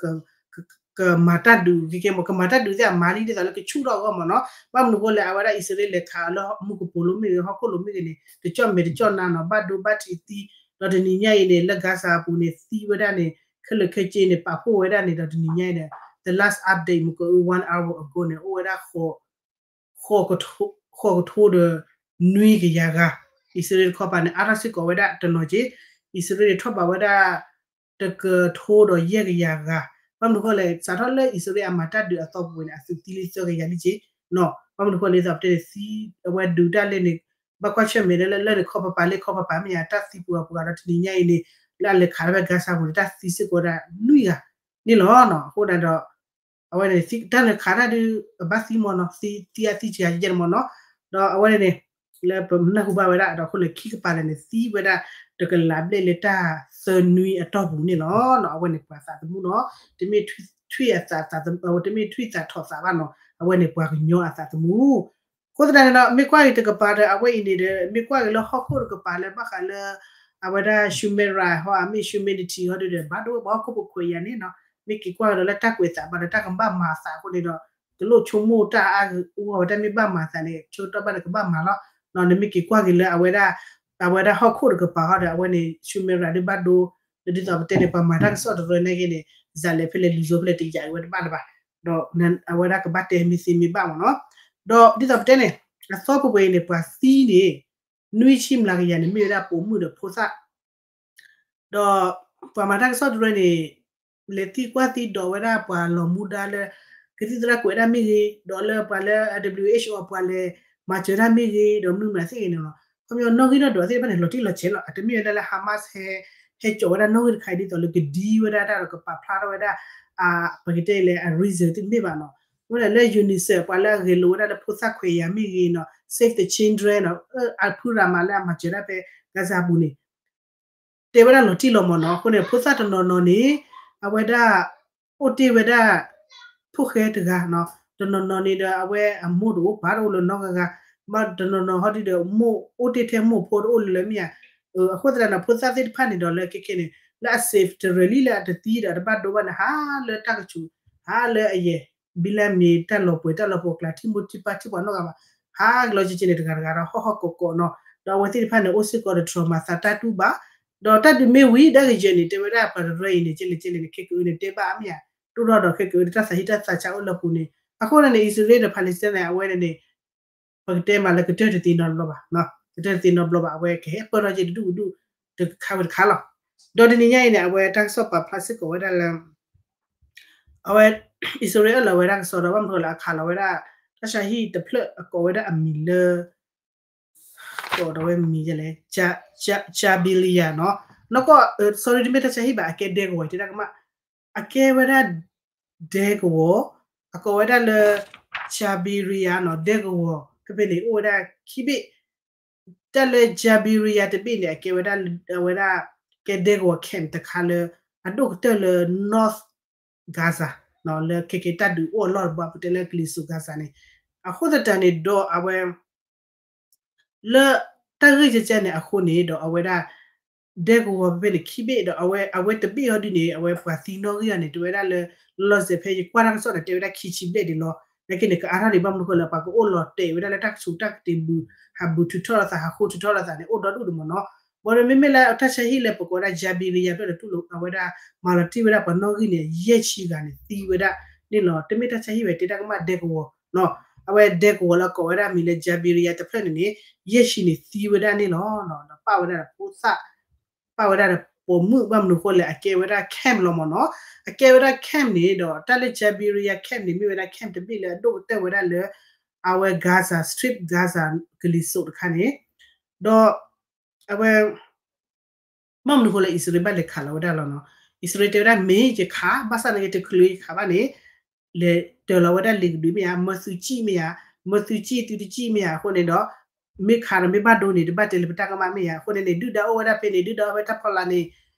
ကမၤတၢ်ဒုး ကကဲမ့ၢ် ကမၤတၢ်ဒုးသ့ၣ်အမၤလံ ဒ်သိးလၢကဆူၣ်ထီၣ်အဂီၢ်မ့ၢ်နီၤ ဘၣ်မနုၤအဃိလဲၣ် အဝဲဒၣ်အံၣ်စရ့လးလဲၤခးအီၤလၢမူကပိာ်လိၤမ့ၢ်ဂ့ၤ ဟီၣ်ခိၣ်လိၤမ့ၢ်ဂ့ၤန့ၣ် တကၠီၣ်မဲာ်တကၠီၣ်နါနီၤ ဘၣ်ဒိဘၣ်ထံးသံ ဒီးတနံၤညါအံၤန့ၣ် လၢ Gaza အပူၤန့ၣ် သံဝဲဒၣ်န့ၣ် ခဲလၢာ်ခဲဆ့န့ၣ် ပာ်ဖှိၣ်ဝဲဒၣ်န့ၣ် ဒီးတနံၤညါအံၤန့ၣ် the last update မ့ၢ်က one hour ago န့ၣ် အိၣ်ဝဲဒၣ် ဃိးကထိဒီးနွံကယၤဂၤ အံၣ်စရ့လးတခီပၤန့ၣ် အါထီၣ်စ့ၢ်ကီးဝဲဒၣ်တနီၤက့ အံၣ်စရ့လးန့ၣ်ထီၣ်ဘးဝဲဒၣ် တကထိဒီးယဲၢ်ကယၤဂၤ ဘၣ်မနုၤဃိလဲၣ် စးထီၣ်လၢအံၣ်စရ့လးအမၤတၢ်ဒုးအသီပူၤဝဲန့ၣ် အသုးသံလံသၢကယၤလံက့ ဘၣ်မနုၤဃိလဲၣ် ဒ်သိးပတဲန့ၣ် သံအဝဲဒုးတၢ်လဲၣ်န့ၣ် ဘၣ်ကွၢ်ဆၢၣ်မဲာ်လၢလၢန့ၣ်ခီပၤပၤလၢခီပၤပၤမ့ၢ်ယါ တၢ်သံပူၤအပူၤဒီးတနံၤညါအံၤန့ၣ် လၢအလဲၤခးလၢဖဲ Gaza ပူၤန့ၣ် တၢ်သံစ့ၢ်ကီးဒၣ်နွံဂၤန့ၣ်လီၤ. အဃိဒၣ်ဒီး အဝဲန့ၣ် တၢ်လဲၤခးတၢ်ဒုး အဘၣ်သံမ့ၢ်နီၤ သံ သံအသံစှၤယဲၢ်န့ၣ်မ့ၢ်နီၤ ဒီးအဝဲန့ၣ်န့ၣ် လၢပနၢ်ဟူဘၣ်ဝဲဒၣ် ဒီးအဃိန့ၣ် ခံကပၤလၢာ်န့ၣ် သံဝဲဒၣ် တကလးဘျဲၣ်လၢတၢ်သၢနွံအတီၢ်ပူၤန့ၣ်လီၤ. အဝဲန့ၣ်ပှၤသးသမူနီၤ တမ့ၢ်ထွံၣ်အသး တမ့ၢ်ထွံၣ်သးထီၣ်သးဘၣ်နီၤ အဝဲန့ၣ်ပှၤကညီအသးသမူ အဃိသတးန့ၣ်ဒီး မ့ၢ်ကွၢ်က့ၤတကပၤဒီး အဝဲအံၤန့ၣ်ဒီး မ့ၢ်ကွၢ်က့ၤလၢဟီၣ်ခိၣ်တကပၤလၢဘၣ်ဃးလၢ အဝဲဒၣ် Shumeria ဟီ အမ့ၢ် Shumeria ဟီဒ်ဒီး ဘၣ်ဒိဝဲပှၤဟီၣ်ခိၣ်ဖိခွဲးယာ်န့ၣ်နီၤ မ့ၢ်က့ၤကွၢ်ကဒီးလၢတၢ်ကွဲးသးဘၣ်ဒီးတၢ်ကဘၣ်မၤအသးအဃိန့ၣ်ဒီး ကလိၣ်ဆိကမိၣ်တၢ်အါဂၤအူဂီၤဝဲတၢ်မ့ၢ်ဘၣ်မၤအသးန့ၣ် ဆိကတီၢ်ဘၣ်န့ၣ်ကဘၣ်မၤလီၤ. နမ့ၢ်က့ၤကွၢ်က့ၤလၢအဝဲဒၣ် အဝဲဒၣ်ဟီၣ်ခိၣ်တကပၤဟီဒီး အဝဲန့ၣ် Shumeria ဒုးဘၣ်ဒိ လၢဒ်သိးပတဲန့ၣ် ပှၤမၤတၢ်ကစီၣ်တရၢန့ၣ်က့န့ၣ် စးလဲၤဖဲလဲၣ်လူၤစိဖဲလဲၣ်တယာ်ဝဲတဘၣ်လၢၤဘၣ် ဒီးအဝဲဒၣ်ကဘၣ်တဲမ့ၢ်သ့မ့ၢ်ဘၣ်မ့ၢ်နီၤ ဒီးဒ်သိးပတဲန့ၣ် အသီပှဲၤပှဲၤအံၤန့ၣ် ပှၤသံန့ၣ် နွံဆံမျးကယၤန့ၣ် မ့ၢ်ဝဲဒၣ်ပိာ်မုၣ်ဒီးဖိသၣ် ဒီးပှၤမၤတၢ်ကစီၣ်တရၢန့ၣ် လဲၤသံကွၢ်သံဒိးဝဲဒၣ်ပှၤလီၤမူဒါလၢ ကသံၣ်သရၣ်ကွဲးတၢ်မ့ၢ်ဂ့ၤ ဒီးလၢပှၤလၢ W H O ပှၤလဲၤမၤစၢၤတၢ်မ့ၢ်ဂ့ၤ ဒီးမနုၤမတၤသ့ၣ်ဂ့ၤန့ၣ်လီၤ. ခီပညီနီၣ်ဂံၢ်နီၣ်ဒွးသ့ၣ်တဖၣ်န့ၣ် လီၤတံၢ်လီၤဆဲးလီၤ. အတမ့ၢ်ဝဲဒၣ်လၢ Hamas ဟဲ ဟဲကၠီးဝဲဒၣ်နီၣ်ဂံၢ်တခါအံၤ ဒ်သိးလၢကဒံဝဲဒၣ်တၢ်ဒီးကပာ်ဖျါထီၣ်ဝဲဒၣ် ပကတဲလဲၣ် အ reason သ့ၣ်တမ့ၢ်ဘၣ်နီၤ. အဃိန့ၣ်လၢ UNICEF ပှၤလၢအဂဲၤလိာ်ဝဲဒၣ်လၢဖိသၣ်ခွဲးယာ်မ့ၢ်ဂ့ၤနီၤ Save the Children နီၤ အဖုရၤမးလၢအမၤစၢၤတၢ်ဖဲ Gaza ပူၤန့ၣ် တဲဝဲဒၣ်လီၤတံၢ်လီၤမီၤနီၤ. အဃိန့ၣ် ဖိသၣ်တနီၤနီၤန့ၣ် အဝဲဒၣ် အိၣ်တ့ၢ်ဝဲဒၣ် ဖိၣ်ဃဲတဂၤနီၤ. တနီၤနီၤန့ၣ်ဒီး အဝဲအမိၢ်တအိၣ်ပၢ်တအိၣ်လၢနီတဂၤဂၤ, တနီၤနီၤဟီဒုဒီး မိၢ်အိၣ်တ့ၢ်ထဲမိၢ်ဖိတအိၣ်လၢၤလၢၤမ့ၢ်ဧါ. အဃိသတးန့ၣ် ဖိသၣ်သ့ၣ်တဖၣ်န့ၣ်ဒီးလၢခဲခဲန့ၣ် လၢအ safe တရၢလံလၢအတသံဒီးတဘၣ်ဒိဘၣ်န့ၣ် ဟးလၢတၢ်ကဆူး ဟးလၢအယဲၢ် ဘံလၢမ့ၢ်တၢ်လီၤပှဲၤတၢ်လီၤပှီၤကျါ ထံၣ်မိၢ်ထံၣ်ပၢ်ထံၣ်ပှၤနီတဂၤဘၣ်, ဟးကလီၤက့က့န့ၣ် တဂၤတဂၤဒီးဟီၣ်ဟီၣ်ကိးကိးနီၤ. ဒီးအဝဲသ့ၣ်တဖၣ်န့ၣ် အိၣ်စ့ၢ်ကီးဒီး trauma သးတၢ်တူၢ်ဘၣ်, ဒီးတၢ်ဒုးမ့ၢ်ဝံၤ ဒၣ်ကယဲၢ်န့ၣ် တဲဝဲဒၣ်ပှၤတရၢအံၤန့ၣ် ကဲလဲၣ်ကဲလဲၣ်န့ၣ် ခဲကအုန့ၣ် တဲဘၣ်အါမ့ၢ်ဧါ, ဒိၣ်ထီၣ်ဒီးခဲကအုန့ၣ် တၢ်သးဟ့တၢ်သးဆးအိၣ်လၢပူၤန့ၣ်. အဃိန့ၣ်န့ၣ် အံၣ်စရ့လးဒီး Palestine န့ၣ် အဝဲန့ၣ်န့ၣ် ပကတဲမးလၢကတၢၢ်တသ့နီတဘျီဘၣ်, ကတၢၢ်တသ့နီတဘျီဘၣ်, အဝဲကဟဲပၢၢ်ထီၣ်က့ၤတဒူၣ်ကဒူၣ် တခါဝံၤတခါလီၤ. ဒီးတနံၤညါအံၤန့ၣ် အဝဲတၢ်ကစီၣ်ပာ်ဖျါစ့ၢ်ကီးဝဲဒၣ်လၢ အဝဲ အံၣ်စရ့လးအၢၣ်လီၤဝဲဒၣ်ကစီဒီး ဘၣ်မနုၤလၢအခးလီၤဝဲဒၣ် တၢ်ဆါဟံၣ်တဖျၢၣ်အကိးဝဲဒၣ်အမံၤလၢ ကိးဒီးဝဲမံၤလဲၣ် Jabalia နီၤ, နီၢ်ကီၢ် sorry တမ့ၢ်တၢ်ဆါဟံၣ်ဘၣ် အကဲဒဲကဝီၤ တဲတၢ်ကမၣ်, အကဲဝဲဒၣ် ဒဲကဝီၤ, အကိးဝဲဒၣ်လၢ Jabalia နီၤ, ဒဲကဝီၤ ဖဲဖဲန့ၣ် အိၣ်ဝဲဒၣ်ခံဘ့ၣ်, တၢ်လၢ Jabalia တဘ့ၣ်န့ၣ် အကဲဝဲဒၣ် အဝဲဒၣ် ကဲဒဲကဝီၤ camp တခါလၢ အဒိၣ်ကတၢၢ်လၢ North Gaza နီၤ, လၢခဲက့ၤတၢ်ဒုးအိၣ်အလီၢ်တဘၣ် ပတဲလၢကလံၤစိၤ Gaza န့ၣ်, အဃိသတးန့ၣ်ဒီးအဝဲ လၢတၢ်ဂ့ၢ်ကဲကဲန့ၣ်အဃိန့ၣ်ဒီး အဝဲဒၣ် ဒဲကဝီၤဖဲဖဲန့ၣ်ခံဘ့ၣ်ဒီး အဝဲ အဝဲတဘ့ၣ်ဟီဒုန့ၣ် အဝဲပှၤသံနီၣ်ဂံၢ်အီၤန့ၣ် တဲဝဲဒၣ်လၢ လီၤစဲးဖဲယကွၢ်တၢ်ကစီၣ်ဒီး တဲဝဲဒၣ်ခံဆံဘျဲၣ်ဒံးလီၤ. နာ်က့န့ၣ် ကအါထီၣ်ဒံးဘၣ်မနုၤဃိလၢ ပှၤကအိၣ်လီၤတဲာ်ဝဲဒၣ်လၢတၢ်ကဆူးတၢ်ကတ့ၤဘုး ဟးဘုးထုးထီၣ်လိာ်သး ဟးဃိထုးထီၣ်လိာ်သးန့ၣ် အိၣ်ဒီဒူၣ်ဒံးမ့ၢ်နီၤ. ဘၣ်ဒီးမ့မ့ၢ်လၢတၢ်ဆါဟံၣ်လၢပကိးဝဲဒၣ် Jabalia ဖျၢၣ်ဒီးတူၢ်လိာ်အဝဲဒၣ် မၤလီၤတံၢ်ဝဲဒၣ်ပှၤနီၣ်ဂံၢ်န့ၣ် ယဲၢ်ဆံဂၤန့ၣ် သံဝဲဒၣ်န့ၣ်လီၤ. တမ့ၢ်တၢ်ဆါဟံၣ်ဝဲ တဲတၢ်ကမၣ်ဒဲကဝီၤနီၤ, အဝဲဒဲကဝီၤလၢအကိးဝဲဒၣ်မံၤလၢ Jabalia တဖျၢၣ်န့ၣ်န့ၣ် ယဲၢ်ဆံန့ၣ်သံဝဲဒၣ်န့ၣ်လီၤ. ဒီးပာ်ဝဲဒၣ်ဒီးဖိသၣ် ပာ်ဝဲဒၣ်ဒီး ပိာ်မုၣ်ဘၣ်မနုၤအဃိလဲၣ် အကဲဝဲဒၣ် camp လီၤမ့ၢ်နီၤ. အကဲဝဲဒၣ် camp န့ၣ်ဒီး တၢ်လၢ Jabalia camp န့ၣ် မ့ၢ်ဝဲဒၣ် camp တဘ့ၣ်လၢအဒိၣ်ကတၢၢ်ဝဲဒၣ်လၢ အဝဲ Gaza Strip Gaza ကလံၤစိးတခါန့ၣ် ဒီး အဝဲ ဘၣ်မနုၤအဃိလဲၣ် အံၣ်စရ့လးဘၣ်လဲၤခးလီၤဝဲဒၣ်လီၤနီၤ. အံၣ်စရ့လးတဲဝဲဒၣ် မ့ၢ်ယခး ဘၣ်ဆၣ်န့ၣ် တချုးယခးဘၣ်န့ၣ် လဲၤတၢၤလီၤဝဲဒၣ်လံာ်ကဒုးမ့ၢ်ဧါ, မၢသုစံၣ်မ့ၢ်ဧါ, မၢသုစံၣ်သုတစံၣ်မ့ၢ်ဧါ အဃိန့ၣ်ဒီး မ့ၢ်ခးဒီးမ့ၢ်ဘၣ်ဒိန့ၣ် တဘၣ်တဲလၢပတၢ်ကမၣ်မ့ၢ်ဧါ. အဃိန့ၣ်န့ၣ် ဒုၣ်ဒါအိၣ်ဝဲဒၣ်ဖဲန့ၣ် ဒုၣ်ဒါအိၣ်ဝဲဒၣ်ဖဲန့ၣ် ဒုၣ်ဒါအိၣ်ဝဲတၢ်ဖီလာ်န့ၣ်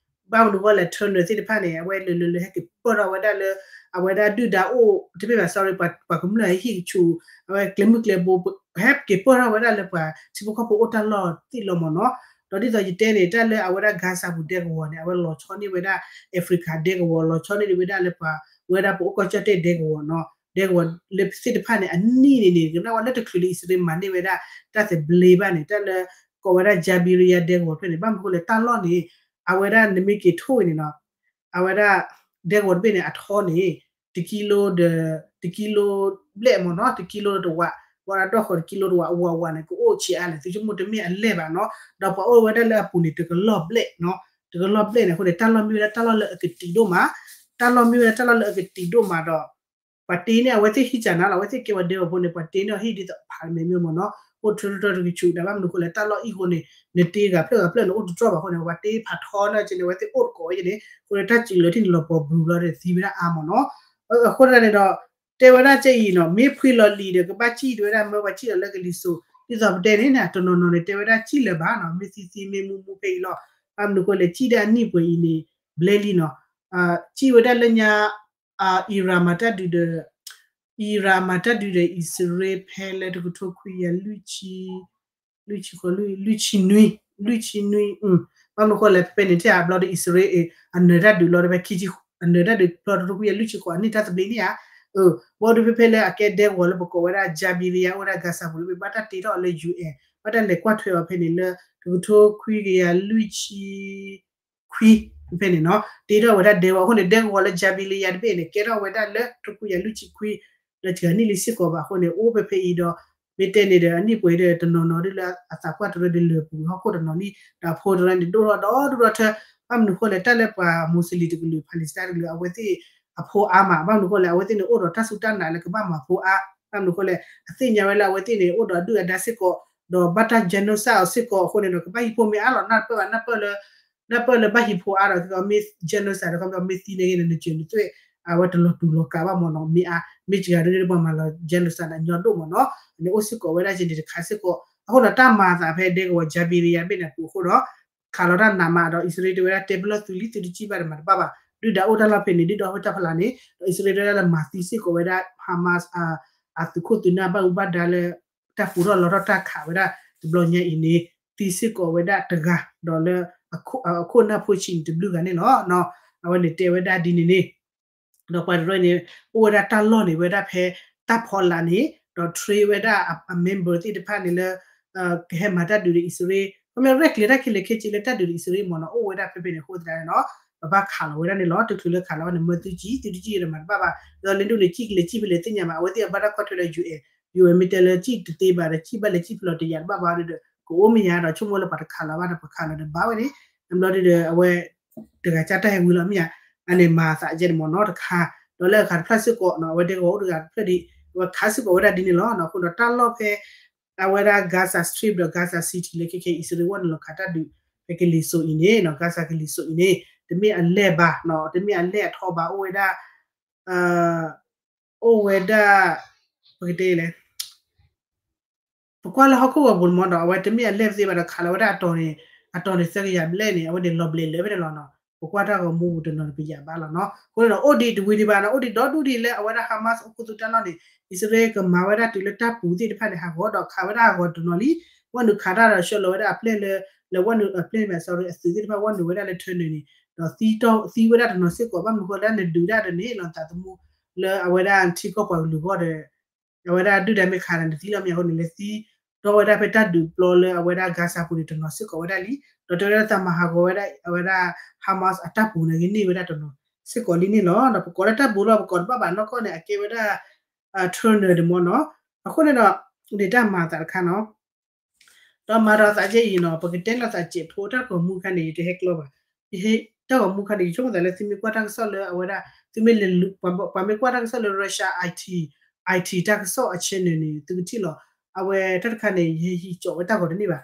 ဘၣ်မနုၤအဃိလဲၣ် turner သ့ၣ်တဖၣ်န့ၣ် အဝဲလၢလၢလၢဟဲက့ၤပၢၢ်ထီၣ်ဝဲဒၣ်လၢ အဝဲဒၣ်ဒုၣ်ဒါအိၣ် တမ့ၢ်ဘၣ် sorry ပှၤကမျၢၢ်ဟဲဟံၣ်ကဆူၣ် အဝဲကျဲမုၢ်ကျဲဘိ ဟဲက့ၤပၢၢ်ထီၣ်ဝဲဒၣ်လၢပှၤထံဖိကီၢ်ဖိအိၣ်တၢ်လီၢ်သ့ၣ်လီၤမ့ၢ်နီၤ. ဒီးဒ်သိးယတဲန့ၣ် တၢ်လၢအဝဲဒၣ် Gaza ပူၤဒဲကဝီၤန့ၣ် အဝဲလီၤဆီန့ၢ်ဝဲဒၣ် Africa ဒဲကဝီၤ လီၤဆီန့ၢ်ဒံးဝဲဒၣ်လၢပှၤ ဝဲဒၣ်ပအိၣ်ကီၢ်ကၠီၣ်တဲၣ်ဒဲကဝီၤနီၤ ဒဲကဝီၤလၢသ့ၣ်တဖၣ်န့ၣ် အနံၣ်န့ၣ်န့ၣ် ကနၣ်ဝဲလၢတချုးလၢအံၣ်စရ့လးမၤန့ၢ်ဝဲဒၣ် တၢ်သဘျ့ဘၣ်န့ၣ် တၢ်လၢ ကိးဝဲဒၣ် Jabalia ဒဲကဝီၤဖဲန့ၣ် ဘၣ်မနုၤအဃိလဲၣ် တၢ်လီၢ်န့ၣ် အဝဲဒၣ်နမ့ၢ်က့ၤထိၣ်အံၤန့ၣ်နီၤ အဝဲဒၣ် ဒဲကဝီၤတဘ့ၣ်န့ၣ် အထီန့ၣ် တကံလိဒီး တကံလိဘျဲၣ်မ့ၢ်နီၤ တကံလိတဝး ဝဲဒၣ်ဒီၣ်ဃီၤတကံလိတဝး အဝးဝးန့ၣ် ကအိၣ်ဆံးအါလဲၣ် သုဆိကမိၣ်တမ့ၢ်အလဲၢ်ဘၣ်နီၤ ဒီးပှၤအိၣ်ဝဲဒၣ်လၢအပူၤန့ၣ် တကလီၢ်ဘျဲၣ်နီၤ တကလီၢ်ဘျဲၣ်န့ၣ် အဃိန့ၣ် တၢ်လီၢ်မ့ၢ်ဝဲဒၣ်တၢ်လီၢ်လၢအကတံာ်ဒိၣ်မး တၢ်လီၢ်မ့ၢ်ဝဲဒၣ်တၢ်လီၢ်လၢအကတံာ်ဒိၣ်မးဒီး ပှၤတ့န့ၢ်အဝဲသ့ၣ်ဟံၣ်ကနၤလီၤ အဝဲသ့ၣ်ကဲဝဲဒဲကဝီၤဖိန့ၣ် ပှၤတ့န့ၢ်အဟံၣ်ဒ်သိးဖးမဲာ်မ့ၢ်မ့ၢ်နီၤ အိၣ်ထီထီတကဆူး တၢ်ဘၣ်မနုၤအဃိလဲၣ် တၢ်လီၢ်အံၤအဃိန့ၣ် နတ့ဂၤဖျၢၣ်ဂၤဖျၢၣ်န့ၣ် အိၣ်တတြီၢ်ဘၣ်အဃိန့ၣ် ပှၤတ့ဖးထီန့ၢ်က့န့ၣ် အဝဲသ့ၣ်အိၣ်တကိးဝဲက့န့ၣ် အဃိန့ၣ် တၢ်စူၤလၢထံၣ်န့ၣ်လီၤပှီၤဘျုးလီၤဒီးသံဝဲဒၣ်အါမ့ၢ်နီၤ အဃိန့ၣ်န့ၣ်ဒီး တဲဝဲဒၣ်ကဲအံၤနီၤ မ့ၢ်ဖှံလီၤလံာ်ဒီးကဘၣ်စံၣ်တဲဝဲဒၣ်မၢပှၤစံၣ်လီၤလၢကလံၤစိး ဒ်သိးပတဲန့ၣ် တနီၤနီၤန့ၣ် တဲဝဲဒၣ်စံၣ်လၢၤဘၣ်နီၤ မ့ၢ်သံသံမ့ၢ်မူမူဖဲအံၤလီၤ ဘၣ်မနုၤအဃိလဲၣ် စံၣ်ဒၣ်အနံၣ်ပှဲၤအံၤန့ၣ် ဘျဲလံနီၤ စံၣ်ဝဲဒၣ်လၢညါ Iran မၤတၢ်ဒုးဒီး Iran မၤတၢ်ဒုးဒီးအံၣ်စရ့လးဖဲလၢတကထိခွံကယၤလွံၢ်ဆံ လွံၢ်ဆံဃိး လွံၢ်ဆံနွံ လွံၢ်ဆံနွံ ဘၣ်မနုၤအဃိလဲၣ် ဖဲဖဲန့ၣ်ထဲအဘျီဒီးအံၣ်စရ့လး အနၢၤတၢ်ဒုးလီၤဒီးဖဲခံဆံ အနၢၤတၢ်ဒုးဖျီတကထိခွံကယၤလွံၢ်ဆံဃိးအနံၣ်တၢ်သဘျ့န့ၣ်ဧါ ဘၣ်ဒီးဖဲဖဲလၢအကဲဒဲကဝီၤလၢပကိးဝဲဒၣ် Jabalia အိၣ်ဝဲဒၣ် Gaza ပူၤလၢဘၣ်တၢ်တ့ထီၣ်အီၤလၢ ယူၣ်အဲၣ် ဘၣ်တၢ်လဲၤကွၢ်ထွဲအီၤဖဲန့ၣ်လၢ တကထိခွံကယၤလွံၢ်ဆံ ခွံ ဖဲန့ၣ်နီၤ တ့ထီၣ်ဝဲဒၣ်ဒဲကဝီၤအဃိန့ၣ် ဒဲကဝီၤလၢ Jabalia တဘ့ၣ်န့ၣ် ကဲထီၣ်ဝဲဒၣ်လၢတကထိခွံကယၤလွံၢ်ဆံခွံ ဒီးစှၤနံၣ်လံစ့ၢ်ကီးဘၣ်အဃိန့ၣ် အိၣ်ဖဲဖဲအံၤဒီး မ့ၢ်တဲန့ၣ်ဒီး အနံၣ်ပှဲၤဒီးတနီၤနီၤဒ်လၢအသးပှၢ်တရၢဒီးလၢာ်ပူၤဟီၣ်ခိၣ်တနီၤလံ ဒီးအဖိတရၢန့ၣ် ဒိၣ်ထီၣ်ဒီဒူၣ်ထီၣ်ထၢ ဘၣ်မနုၤအဃိလဲၣ် တၢ်လၢပှၤ Muslim တကလုာ် Palestine တကလုာ် အဝဲသ့ၣ်အဖိအါမး ဘၣ်မနုၤအဃိလဲၣ် အဝဲသ့ၣ်န့ၣ် အိၣ်ဒီးတၢ်စူၢ်တၢ်နာ်လၢကဘၣ်မၤဖိအါ ဘၣ်မနုၤအဃိလဲၣ် အသ့ၣ်ညါဝဲလၢအဝဲသ့ၣ်န့ၣ် အိၣ်ဒီးအဒုၣ်အဒါစ့ၢ်ကီး ဒီးဘၣ်တၢ် genocide အီၤစ့ၢ်ကီးအဃိန့ၣ်ဒီး ကဘၣ်ဟံးဖိမ့ၢ်အါလီၤ နၢ်ပၢၢ်ဘၣ် နၢ်ပၢၢ်လၢ နၢ်ပၢၢ်လၢဘၣ်ဟံးဖိအါဒီး မ့ၢ် genocide ဒီး မ့ၢ်သံန့ၣ်ဂ့ၤန့ၣ် နစၢၤနသွဲၣ် အဝဲတလီၤတူာ်လီၤကာ်ဘၣ်မ့ၢ်နီၤ မ့ၢ်အါ မ့ၢ်စှၤဒ်န့ၣ်ပှၤမၤလီၤ genocide န့ၣ် ညီဒိၣ်မ့ၢ်နီၤ န့ၣ်အိၣ်စ့ၢ်ကီးဝဲဒၣ်ကဲန့ၣ်တခါစ့ၢ်ကီး အဃိဒီးတၢ်မၤအသးဖဲဒဲကဝီၤ Jabalia ဘ့ၣ်န့ၣ်အပူၤအဃိဒီး ခးလီၤတၢ်နးမးဒီး အံၣ်စရ့လးတဲဝဲဒၣ် တဲပလီၢ်သုလံ သုတစံၣ်ဘၣ်ဒီးမၤတဘၣ်ဘၣ် ဒုၣ်ဒါအိၣ်တၢ်လီၢ်ဖဲန့ၣ် ဒုၣ်ဒါအိၣ်တၢ်ဖီလာ်န့ၣ် ဒီးအံၣ်စရ့လးတဲဝဲဒၣ်လၢမၤသံစ့ၢ်ကီးဝဲဒၣ် Hamas အသုးခိၣ်သုးနၢ်ဘၣ်မူဘၣ်ဒါလၢ တၢ်ပူးထီၣ်လီထီၣ်တၢ်ခးဝဲဒၣ် တဘျီညါအံၤန့ၣ် သံစ့ၢ်ကီးဝဲဒၣ်တဂၤ ဒီးလၢ အခိၣ်အနၢ်ဖိဆံးန့ၣ်တဘျုးဂၤန့ၣ်လီၤ. အဝဲန့ၣ်တဲဝဲဒၣ်ဒ်န့ၣ်န့ၣ် ဒီးပှၤတရၢန့ၣ် အိၣ်ဝဲဒၣ်တၢ်လီၢ်န့ၣ် ဝဲဒၣ်ဖဲတၢ်ဖီလာ်န့ၣ် ဒီး train ဝဲဒၣ်အ member သ့ၣ်တဖၣ်န့ၣ်လၢ ကဟဲမၤတၢ်ဒုးဒီးအံၣ်စရ့လး ခီဖျိရဲၣ်ကျဲၤတၢ်ခဲလၢာ်ခဲဆ့လၢတၢ်ဒုးဒီးအံၣ်စရ့လးမ့ၢ်နီၤ အိၣ်ဝဲဒၣ်ဖဲဖဲန့ၣ်အဃိသတးန့ၣ်နီၤ ပဘၣ်ခးလီၤဝဲဒၣ်န့ၣ်လီၤ. တချုးလၢခးလီၤဝဲန့ၣ် မၢသုစံၣ် သုတစံၣ်ဒီးမၤတဘၣ်ဘၣ် ဒီးလၢဒိၣ်န့ၣ် စံၣ်ကလဲၤစံၣ်ဖဲလဲၣ်သ့ၣ်ညါဘၣ် အဝဲသ့ၣ်အဘၣ်တၢ်ကွၢ်ထွဲလၢ ယူၣ်အဲၣ် ယူၣ်အဲၣ် မ့ၢ်တဲလၢစံၣ်တသ့ဘၣ်ဒီး စံၣ်ဘၣ်လဲၤစံၣ်ဖဲလဲၣ်တယာ်တဘၣ်ဘၣ်ဒီး ကအိၣ်မ့ၢ်ယါဒီး ဆိကမိၣ်လၢပှၤတခးလီၤဘၣ်ဒီး ပှၤခးလီၤဒီးဘၣ်ဝဲန့ၣ် အဘျီဒီး အဝဲ တဂၤကၢ်တၢ်ဟဲဝံၤလီၤမ့ၢ်ယါ အန့ၣ်မၤသးကဲန့ၣ်မ့ၢ်နီၤတခါ ဒီးလၢအခါတဖျၢၣ်စ့ၢ်ကီးနီၤ အဝဲသ့ၣ်ကဝီၤအိၣ်တဂၤတဖျၢၣ်ဒံး အဝဲခးစ့ၢ်ကီးဝဲဒၣ်ဒ်န့ၣ်လီၤ. အဃိဒီးတၢ်လီၢ်ဖဲ အဝဲဒၣ် Gaza Strip ဒီး Gaza City လၢခဲခဲအံၤ အံၣ်စရ့လးဝဲန့ၣ်လီၤခးတၢ်ဒုး ဖဲကလံၤစိးအံၤန့ၣ်နီၤ Gaza ကလံၤစိးအံၤန့ၣ် တမ့ၢ်အလဲၢ်ဘၣ်နီၤ တမ့ၢ်အလဲၢ်အထီဘၣ် အိၣ်ဝဲဒၣ် အိၣ်ဝဲဒၣ် ပကတဲလဲၣ် ပကွၢ်လၢဟီၣ်ခိၣ်ဂီၤပူၤမ့ၢ်ဒီး အဝဲတမ့ၢ်အလဲၢ်သ့ဘၣ်ဒီး ခးလီၤဝဲဒၣ်အတီၤန့ၣ် အတီၤန့ၣ်သၢကယၤဘျဲၣ်န့ၣ် အဝဲန့ၣ်လီၤဘျဲးလၢာ်ဖဲန့ၣ်လီၤနီၤ ပကွၢ်တၢ်ဂီၤမူပူၤတနီၤန့ၣ် ပယၤဘၣ်လီၤနီၤ အဃိန့ၣ်ဒီး အိၣ်ဒံးတဝံၤဒံးဘၣ်နီၤ အိၣ်ဒံးဒီဒူၣ်ဒံးလၢအဝဲဒၣ် Hamas အခိၣ်သူတၢ်လီၢ်န့ၣ် အံၣ်စရ့လးကမၤဝဲဒၣ်တုၤလၢတၢ်ပူၤသ့ၣ်တဖၣ်န့ၣ် ဟးဂီၤဒီးခးဝဲဒၣ်ဟးဂီၤတနီၤလံ ဝဲနုာ်ခးတၢ်ဒီးဆှၢလီၤဝဲဒၣ်အပျဲၢ်လၢ လၢဝဲနုာ်အပျဲၢ်န့ၣ် sorry အသုးသ့ၣ်တဖၣ်ဝဲနုာ်ဝဲဒၣ်လၢ tunnel န့ၣ် ဒီးသံဝဲဒၣ်တနီၤစ့ၢ်ကီး ဘၣ်မနုၤဃိလၢနဒုးဒၣ်ဒီးန့ၣ် လီၤသးသမူ လၢအဝဲဒၣ်ထံကီၢ်ပှၤကလုာ်အဂီၢ်ဒီး အဝဲဒၣ်ဒုၣ်ဒါမ့ၢ်ခးဒီးနသံလီၤမ့ၢ်အဃိန့ၣ် လဲၤသံတီဝဲဒၣ်ဖဲတၢ်ဒုးပျီလၢအဝဲဒၣ် Gaza ပူၤန့ၣ်တနီၤစ့ၢ်ကီးဝဲဒၣ်လံ ဒီးတဲဝဲဒၣ်သးမၤဟးဂီၤဝဲဒၣ် အဝဲဒၣ် Hamas အတၢ်ပူၤန့ၣ်ဂ့ၤန့ၢ်ဝဲဒၣ်တနီၤစ့ၢ်ကီးလံန့ၣ်လီၤ. ဒီးပကိးလၢတၢ်ပူၤလီၤ ပကိးတဘၣ်ဘၣ်နီၢ်ကီၢ်န့ၣ် အကဲဝဲဒၣ် tunnel ဒၣ်မ့ၢ်နီၤ အဃိန့ၣ်ဒီး ဒ်တၢ်မၤသးတခါနီၤ ဒီးမၤဒီးသးကဲအံၤနီၤ ပကတဲလီၤသးစဲးဖိတၢ်ဂီၤမူခါန့ၣ် ယတဟဲကျီဘၣ် ယဟ့ၣ်တၢ်ဂီၤမူခါန့ၣ် ယဆိကမိၣ်သးလၢသုမ့ၢ်ကွၢ်တၢ်ကစီၣ်လၢအဝဲဒၣ် သုမ့ၢ်လဲၤ ပှၤမ့ၢ်ကွၢ်တၢ်ကစီၣ်လၢ Russia IT IT တၢ်ကစီၣ်အ channel န့ၣ် သုကထံၣ်လီၤ. အဝဲတၢ်တခါန့ၣ် ယဟဲဟံးကၠီးဝဲတၢ်ဂီၤတန့ၢ်ဘၣ်.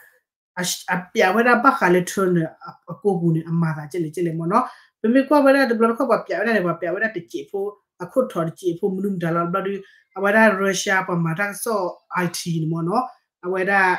အပြးဝဲဒၣ်ဘၣ်ဃးလၢ tunnel အကိပူၤန့ၣ် အမၤသးကဲလဲၣ်ကဲလဲၣ်မ့ၢ်နီၤ. ပမ့ၢ်ကွၢ်ဝဲဒၣ်တဘျီတခီၣ် ပှၤပြးဝဲဒၣ်န့ၣ် ပှၤပြးဝဲဒၣ်တစဲးဖိ အခိၣ်ထီၣ်တစဲးဖိ မနုၤမတၤလီၤ. တဘျီဒီး အဝဲဒၣ် Russia ပှၤမၤတၢ်ကစီၣ် IT န့ၣ်မ့ၢ်နီၤ အဝဲဒၣ်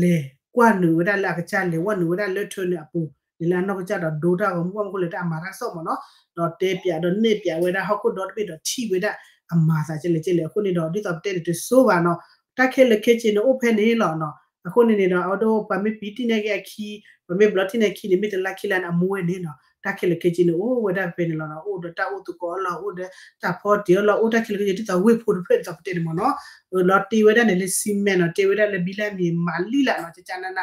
လဲၤကွၢ်နုာ်ဝဲဒၣ်လၢအကစၢ် လဲၤဝဲနုာ်ဝဲဒၣ်လၢ tunnel အပူၤ န့ၣ်လၢအနီၢ်ကစၢ်ဒီးဒိတၢ်ဂီၤမူ ဘၣ်မနုၤဃိလဲၣ် တၢ်အမၤတၢ်ကစီၣ်မ့ၢ်နီၤ. ဒီးတဲပြးဒီးနဲၣ်ပြးဝဲဒၣ်ဟီၣ်ခိၣ်ဒီတဘ့ၣ်ဒီးထံၣ်ဝဲဒၣ်အမၤသးကဲလဲၣ်ကဲလဲၣ်. အဃိန့ၣ်ဒီး ဒ်သိးပတဲန့ၣ်တစိဘၣ်နီၤ တၢ်ခဲလၢာ်ခဲဆ့န့ၣ်အိၣ်ဖဲန့ၣ်လီၤနီၤ. အဃိန့ၣ်န့ၣ်ဒီး အဝဲဒၣ်ပှၤမ့ၢ်ပံတံၢ်န့ၢ်က့ၤအခံ ပှၤမ့ၢ်ဘျီတံၢ်န့ၢ်အခံန့ၣ် မ့ၢ်တလါခံလါန့ၣ် အမူဝဲန့ၣ်နီၤ တၢ်ခဲလၢာ်ခဲဆ့န့ၣ်အိၣ်ဝဲဒၣ်ဖဲန့ၣ်လီၤနီၤ. အိၣ်ဒီးတၢ်အိၣ်သကိးအလီၢ် အိၣ်ဒီးတၢ်ဖီတံၢ်အလီၢ် အိၣ်တၢ်ခဲလၢာ်ခဲဆ့ ဒ်သိးဝ့ၢ်ဖိတဖျၢၣ်ဒ်သိးပတဲန့ၣ်မ့ၢ်နီၤ. လီၤတ့ဝဲဒၣ်န့ၣ်လၢ cement နီၤ တ့ဝဲဒၣ်လၢဘံလၢမံၤမၤလံလၢ်နီၤ ကကနန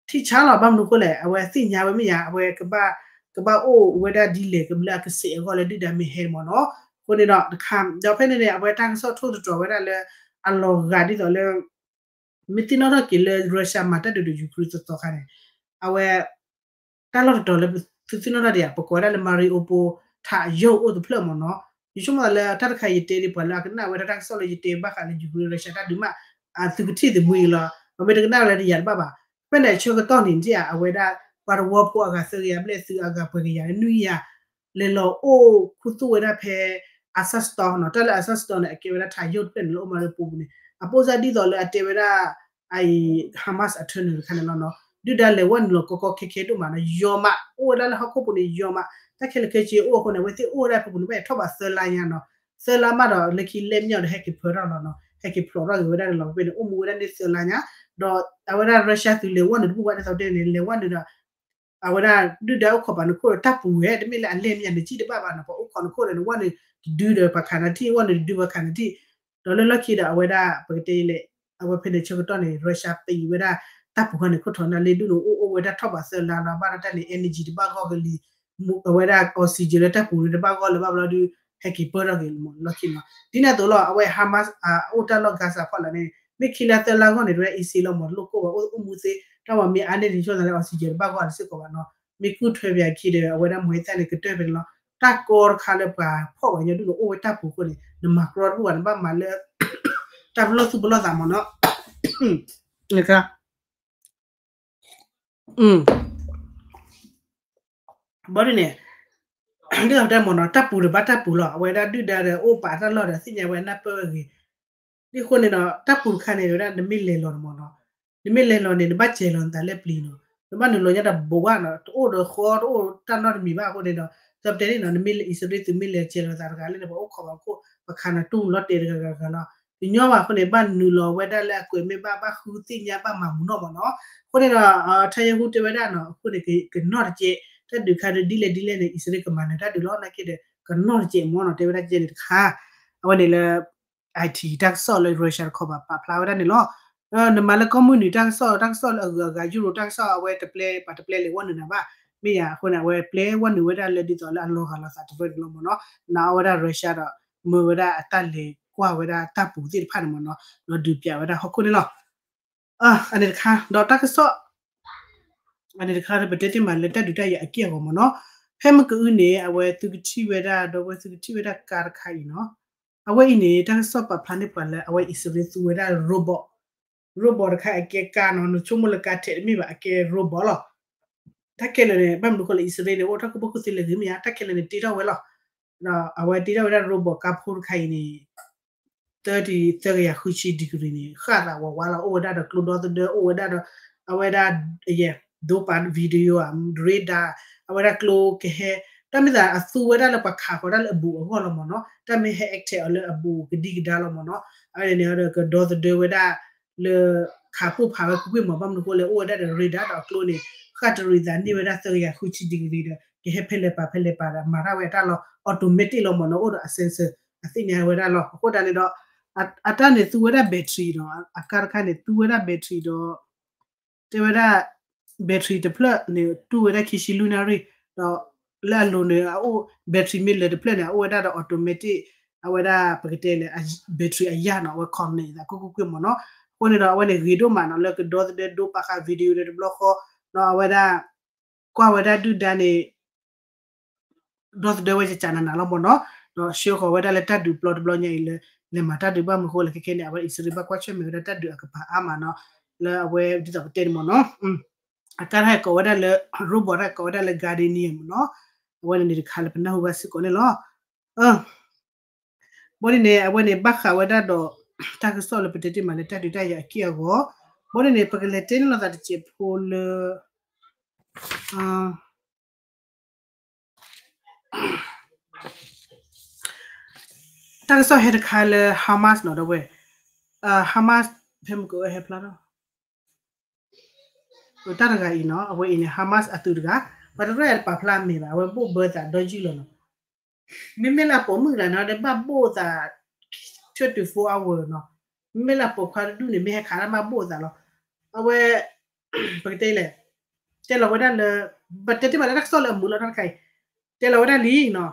ထံဆါလီၤ ဘၣ်မနုၤဃိလဲၣ် အဝဲသ့ၣ်ညါဝဲမ့ၢ်ယါ အဝဲကဘၣ် ကဘၣ်အိၣ်ဝဲဒၣ်ဒ်လဲၣ် ကဘျၢအကစဲးအဂီၢ်လၢဒုၣ်ဒါမ့ၢ်ဟဲမ့ၢ်နီၤ. အဃိန့ၣ်ဒီးတခါ ဒီးဖဲန့ၣ်န့ၣ် အဝဲတၢ်ကစီၣ်ထိၣ်သတြီၤဝဲဒၣ်လၢ အလီၤဂာ်ဒ်သိးလၢ မ့ၢ်သ့ၣ်နီၣ်ထီၣ်က့ၤလၢ Russia မၤတၢ်ဒုးဒီး Ukraine သီသီခါန့ၣ် အဝဲ တၢ်လီၢ်တတီၤလၢသုသ့ၣ်နီၣ်ထီၣ်ဒံးဧါ ပကိးဝဲဒၣ်လၢ Mariupol ထးယိာ်အိၣ်တဖျၢၣ်မ့ၢ်နီၤ. ယဆိကမိၣ်သးလၢတၢ်တခါယတဲဒ်ပှၤလၢအကနၣ်ဝဲဒၣ်တၢ်ကစီၣ်လၢယတဲဘၣ်ဃးလၢ Ukraine Russia တၢ်ဒုးမး အသုကထံၣ်သမံၤလီၤ. ပမ့ၢ်တကနၣ်လၢတယၤတဘၣ်ဘၣ်. ဖဲန့ၣ်ဆၢကတီၢ်န့ၣ်ဒ်ဧါ အဝဲဒၣ် ပှၤတဝီဖိအဂၤသၢကယၤဘျဲၣ် သုးအဂၤပှဲၤကယၤနွံကယၤ လဲၤလီၤအိၣ်ခူသူၣ်ဝဲဒၣ်ဖဲ Azovstal နီၤ. တၢ်လၢ Azovstal န့ၣ် အကဲဝဲဒၣ်ထးယိာ်တဖျၢၣ်န့ၣ်လၢအိၣ် Mariupol ပူၤန့ၣ် အပိၢ်စၢ်ဒ်သိးလၢအတဲဝဲဒၣ် အ Hamas အ tunnel တခါန့ၣ်လီၤနီၤ. ဒုၣ်ဒါလဲၤဝဲနုာ်လီၤကီကီခဲခဲဒိၣ်မးနီၤ ယီၤမး အိၣ်ဝဲဒၣ်လၢဟီၣ်ခိၣ်ပူၤန့ၣ်ယီၤမး တၢ်ခဲလၢာ်ခဲဆ့အိၣ်အဃိန့ၣ် အဝဲသ့ၣ်အိၣ်ဝဲဒၣ်ဖဲပူၤန့ၣ် ဘၣ်ထီၣ်ဘးသၢလါညါနီၤ. သၢလါမးဒီး လၢခံလဲၢ်မညီဒီး ဟဲက့ၤဖျိးထီၣ်လီၤနီၤ ဟဲက့ၤဖျိးထီၣ်က့ၤဝဲဒၣ်န့ၣ်လီၤ. ဖဲန့ၣ် အိၣ်မူဝဲဒၣ်န့ၣ်သၢလါညါ ဒီးအဝဲဒၣ် Russia သုးလဲၤဝဲနုာ်တဘူၣ်ဘၣ်ဒ်သိးတဲန့ၣ် လဲၤဝဲနုာ်ဒီး အဝဲဒၣ်ဒုၣ်ဒါအိၣ်ခိးပာ်နခိၣ်ဒီးတၢ်ပူၤဝဲ တမ့ၢ်လၢအလဲၢ်မညီန့ၣ် စံၣ်တဘၣ်ဘၣ်နီၤ ပှၤအိၣ်ခိးနခိၣ်ဒီးနဝဲနုာ်တဒုဒီးပှၤခးနထံၣ် ဝဲနုာ်တဒုပှၤခးနထံၣ် ဒီးလၢလီၢ်ခံဒီးအဝဲဒၣ် ပကတဲလဲၣ် အဝဲဖဲန့ၣ်ဆၢကတီၢ်န့ၣ် Russia ပံးဝဲဒၣ် တၢ်ပူၤခါန့ၣ် ခိၣ်ထီၣ်နၢ်လ့ဒိၣ်န့ၣ် အိၣ်အိၣ်ဝဲဒၣ်ထီၣ်ဘးသၢလါလီၤ ဘၣ်ဒီးတၢ်န့ၣ် energy တဘၣ်ဂီၢ်ကလံၤ အဝဲဒၣ် oxygen လၢတၢ်ပူၤန့ၣ်တဘၣ်ဂီၢ်လၢၤဘၣ်ဘျီဒီး ဟဲက့ၤပၢၢ်ထီၣ်က့ၤလီၤမ့ၢ်လီၢ်ခံနီၤ. ဒ်န့ၣ်အသိးလီၤ အဝဲ Hamas အိၣ်တၢ်လီၢ် Gaza ဖီလာ်န့ၣ် မ့ၢ်ခံလါသၢလါဂီၢ်န့ၣ် တဝဲ easy လီၤမ့ၢ် တလိၣ်ကိၢ်ဘၣ် အိၣ်အိၣ်မူသ့ တၢ်ဝဲမ့ၢ်အါန့ၢ်ဒံးဆိသးလၢ oxygen တဘၣ်ဂီၢ်လၢစ့ၢ်ကီးဘၣ်နီၤ. မ့ၢ်ကုၢ်ထွဲပၠးခံဒီး အဝဲဒၣ်မ့ၢ်သၣ်န့ၣ် ကတၢၢ်ဖဲန့ၣ်လီၤ. တၢ်ကီတခါလၢပှၤဖီၣ်ပှၤကညီဒိၣ်န့ၣ် အိၣ်ဝဲတၢ်ပူၤအဃိန့ၣ် နမၤကြီတဘူၣ်ဘၣ် နဘၣ်မၤလၢ တၢ်ပလီၢ်သူၣ်ပလီၢ်သးမ့ၢ်နီၤ ဘၣ်ဒ်န့ၣ် ဒ်သိးတဲမ့ၢ်နီၤ တၢ်ပူၤတဘၣ်တၢ်ပူၤလီၤ အဝဲဒၣ်ဒုၣ်ဒါဒီးအိၣ်ပာ်တၢ်လီၢ်ဒီးသ့ၣ်ညါဝဲနၢ်ပၢၢ်ဂ့ၤ ဒ်အဃိန့ၣ်ဒီး တၢ်ပူၤတခါန့ၣ် ဝဲဒၣ်နမ့ၢ်လဲၤလီၤန့ၣ်မ့ၢ်နီၤ နမ့ၢ်လဲၤလီၤန့ၣ် နဘၣ်စဲၤလီၤနသးလၢပျံၤနီၤ နဘၣ်နုာ်လီၤညါဒီးဘိးဘၣ်နီၤ တအိၣ်ဒီးဃီ တအိၣ်တၢ်နီတမံၤဘၣ်အဃိန့ၣ်ဒီး သီပတဲန့ၣ်နီၤ နမ့ၢ်လၢအံၣ်စရ့လးသုးမ့ၢ်လဲၤစဲၤလီၤသးတဂၤလၢန့ၣ် ပှၤအိၣ်ခိးပှၤခိၣ် ပှၤခးနၤတူၢ်လီၤတဲာ်တဂၤဂၤဂၤလီၤ တညီဘၣ်အဃိန့ၣ် ဘၣ်နုာ်လီၤဝဲဒၣ်လၢအကွဲးမ့ၢ်ဘၣ် ဘၣ်ဃုသ့ၣ်ညါဘၣ်မၤမူနီၢ်မ့ၢ်နီၤ အဃိန့ၣ်ဒီး ထါယဲဟူတဲဝဲဒၣ်နီၤ အဃိန့ၣ် ကနီၢ်တကဲး တၢ်ဒုးခါဒီးဒ်လဲၣ်ဒ်လဲၣ်န့ၣ် အံၣ်စရ့လးကမၤနၢၤတၢ်ဒုးလီၤ နာ်က့ဒီး ကနီၢ်တကဲးမ့ၢ်နီၤ တဲဝဲဒၣ်ကဲန့ၣ်တခါ အဝဲန့ၣ်လၢ IT တၢ်ကစီၣ်လၢ Russia တခီပၤပာ်ဖျါဝဲဒၣ်န့ၣ်လီၤ နမၤလၢကီၢ်မုၢ်နုာ်တၢ်ကစီၣ် တၢ်ကစီၣ်လၢအဂုၤအဂၤ ယူရိတၢ်ကစီၣ် အဝဲတပျဲ ပှၤတပျဲလဲၤဝဲနုာ်နၤဘၣ် မ့ၢ်ယၤအဃိန့ၣ် အဝဲပျဲဝဲနုာ်ဝဲဒၣ်လၢဒ်သိးလၢအလီၤဂာ်လီၤသးတဖၣ်န့ၣ်လီၤမ့ၢ်နီၤ နာ်အီၤဝဲဒၣ် Russia ဒီး မၢဝဲဒၣ်အတၢ်လဲၤကွၢ်ဝဲဒၣ်တၢ်ပူၤသ့ၣ်တဖၣ်န့ၣ်မ့ၢ်နီၤ ဒီးဒုးပျးဝဲဒၣ်ဟီၣ်ခိၣ်န့ၣ်လီၤ အန့ၣ်တခါ ဒီးတၢ်ကစီၣ် အန့ၣ်တခါ ပတဲတ့ၢ်မးလၢတၢ်ဒုးတၢ်ယၤအက့ၢ်အဂီၤမ့ၢ်နီၤ ဖဲမ့ၢ်ကအုန့ၣ် အဝဲသုကထံၣ်ဝဲဒၣ် ဒီးဝဲသုကထံၣ်ဝဲဒၣ်ကါတခါအံၤနီၤ အဝဲအံၤန့ၣ် တၢ်ကစီၣ်ပာ်ဖျါန့ၢ်ပှၤလၢအဝဲအံၣ်စရ့လးသူဝဲဒၣ် robot robot တခါအကဲကါနီၤ နဆိကမိၣ်လၢကါထဲးတမ့ၢ်ဘၣ် အကဲ robot လီၤ တၢ်ခဲလၢာ်န့ၣ် ဘၣ်မနုၤဃိလၢအံၣ်စရ့လးန့ၣ် အိၣ်တၢ်ကူၣ်ဘၣ်ကူၣ်သ့လၢဂ့ၤမ့ၢ်ဧါ တၢ်ခဲလၢာ်န့ၣ် တ့ထီၣ်ဝဲလီၤ ဒီးအဝဲတ့ထီၣ်ဝဲဒၣ် robot ကါဖိတခါအံၤန့ၣ် သၢကယၤဃုဆံ degree န့ၣ် ဃၣ်သးဝးဝးလီၤ အိၣ်ဝဲဒၣ်ဒီးကျိဒီသဒၢ အိၣ်ဝဲဒၣ်ဒီး အဝဲဒၣ် ဒိပာ် video အ radar အဝဲဒၣ်ကျိကဟဲ တၢ်မ့ၢ်သးအသူဝဲဒၣ်လၢပှၤခးဃီၤတၢ်လၢအဘူးအဂီၢ်လီၤမ့ၢ်နီၤ တၢ်မ့ၢ်ဟဲ attack အီၤလၢအဘူးကဒံကဒါလီၤမ့ၢ်နီၤ အဝဲန့ၣ်ဒီးကဒီသဒၢဝဲဒၣ် လၢ ခးပိၢ်ဖးဝဲကွ့ၢ်ကွ့ၢ်မ့ၢ် ဘၣ်မနုၤဃိလဲၣ် အိၣ်ဝဲဒၣ်ဒီး radar ဒီးအကျိန့ၣ် ဃၣ်တရံးသးန့ၢ်ဝဲဒၣ်သၢကယၤဃုဆံ degree ဒီး ကဟဲဖဲလဲၣ်ပာ်ဖဲလဲၣ်ပာ်ဒီး မၤတၢ်ဝဲအတၢ်လီၤ automatic လီၤမ့ၢ်နီၤ အိၣ်ဒီးအ sensor အသ့ၣ်ညါဝဲဒၣ်လီၤ အဃိသတးန့ၣ်ဒီး အတၢ်န့ၣ်သူဝဲဒၣ် battery ဒီး အကါတခါန့ၣ် သူဝဲဒၣ် battery ဒီး တဲဝဲဒၣ် battery တဖျၢၣ်န့ၣ် တူၢ်ဝဲဒၣ်ခံဆံလွံၢ်နၣ်ရံၣ် ဒီး လၢအလိၤန့ၣ် အအိၣ် battery မ့ၢ်လၢတဖျၢၣ်န့ၣ် အအိၣ်ဝဲဒၣ်ဒီး automatic အဝဲဒၣ်ပကတဲလဲၣ် battery အယၢ်နီၤ အဝဲ connect သးကွ့ၢ်ကွ့ၢ်ကွ့ၢ်မ့ၢ်နီၤ အဃိန့ၣ်ဒီး အဝဲန့ၣ်ဂ့ၤဒိၣ်မးနီၤ လၢကဒီသဒၢဒိပာ်ဃာ် video ဒီးတဘျီဃီ ဒီးအဝဲဒၣ် ကွၢ်ဝဲဒၣ်ဒုၣ်ဒါန့ၣ် ဒီသဒၢဝဲကကးနးနးလီၤမ့ၢ်နီၤ, ဒီးဆှၢဃီၤဝဲဒၣ်လၢတၢ်ဒုးပျီတဘျီညါအံၤလၢ လဲၤမၤတၢ်ဒုးဘၣ်မနုၤဃိလဲၣ် ခဲခဲန့ၣ် အဝဲအံၣ်စရ့လး ဘၣ်ကွၢ်ဆၢၣ်မဲာ်ဝဲဒၣ်တၢ်ဒုးအကပၤအါမးနီၤ, လၢအဝဲဒ်သိးပတဲန့ၣ်မ့ၢ်နီၤ, အကါတၢ်ကိးဝဲဒၣ်လၢ robot တၢ်ကိးဝဲဒၣ်လၢ Guardian မ့ၢ်နီၤ, အဝဲန့ၣ်န့ၣ်တခါလၢပနၢ်ဟူဘၣ်စ့ၢ်ကီးန့ၣ်လီၤ. ဘီဒ်န့ၣ် အဝဲန့ၣ်ဘၣ်ဃးဝဲဒၣ်ဒီး တၢ်ကစီၣ်လၢပတဲတ့ၢ်မးလၢတၢ်ဒုးတၢ်ယၤအက့ၢ်အဂီၤ, ဘီဒ်န့ၣ် ပကလဲၤတဲန့ၢ်လိာ်သးတစဲးဖိလၢ တၢ်ကစီၣ်ဟဲတခါလၢ Hamas နီၤ ဒီပုၢ်ဝဲၢ်, Hamas ဖဲမုၢ်ကဝဲဟဲဖျါထီၣ် တၢ်တဂၤအံၤနီၤ အဝဲအံၤန့ၣ် Hamas အသုးတဂၤ, ပှၤတရဲၣ်တပာ်ဖျါအမဲာ်ဘၣ် အဝဲဘိၣ်ဘၢသးဒီယုၢ်လီၤနီၤ, မ့မ့ၢ်လၢအပိာ်မုၣ်တဂၤနီၤ ဒီးဘၣ်ဘိၣ်သး twenty-four hour နီၤ, မ့မ့ၢ်လၢအပိာ်ခွါတဒူၣ်န့ၣ် မ့ၢ်ဟဲခးတၢ်မးဘိၣ်သးလီၤ, အဝဲ ပကတဲလဲၣ်, တဲလီၤဝဲဒၣ်လၢ ပတဲတ့ၢ်မးလၢတၢ်ကစီၣ်လၢအမုာ်လီၤတၢ်တခါအံၤ, တဲလီၤဝဲဒၣ်လံနီၤ,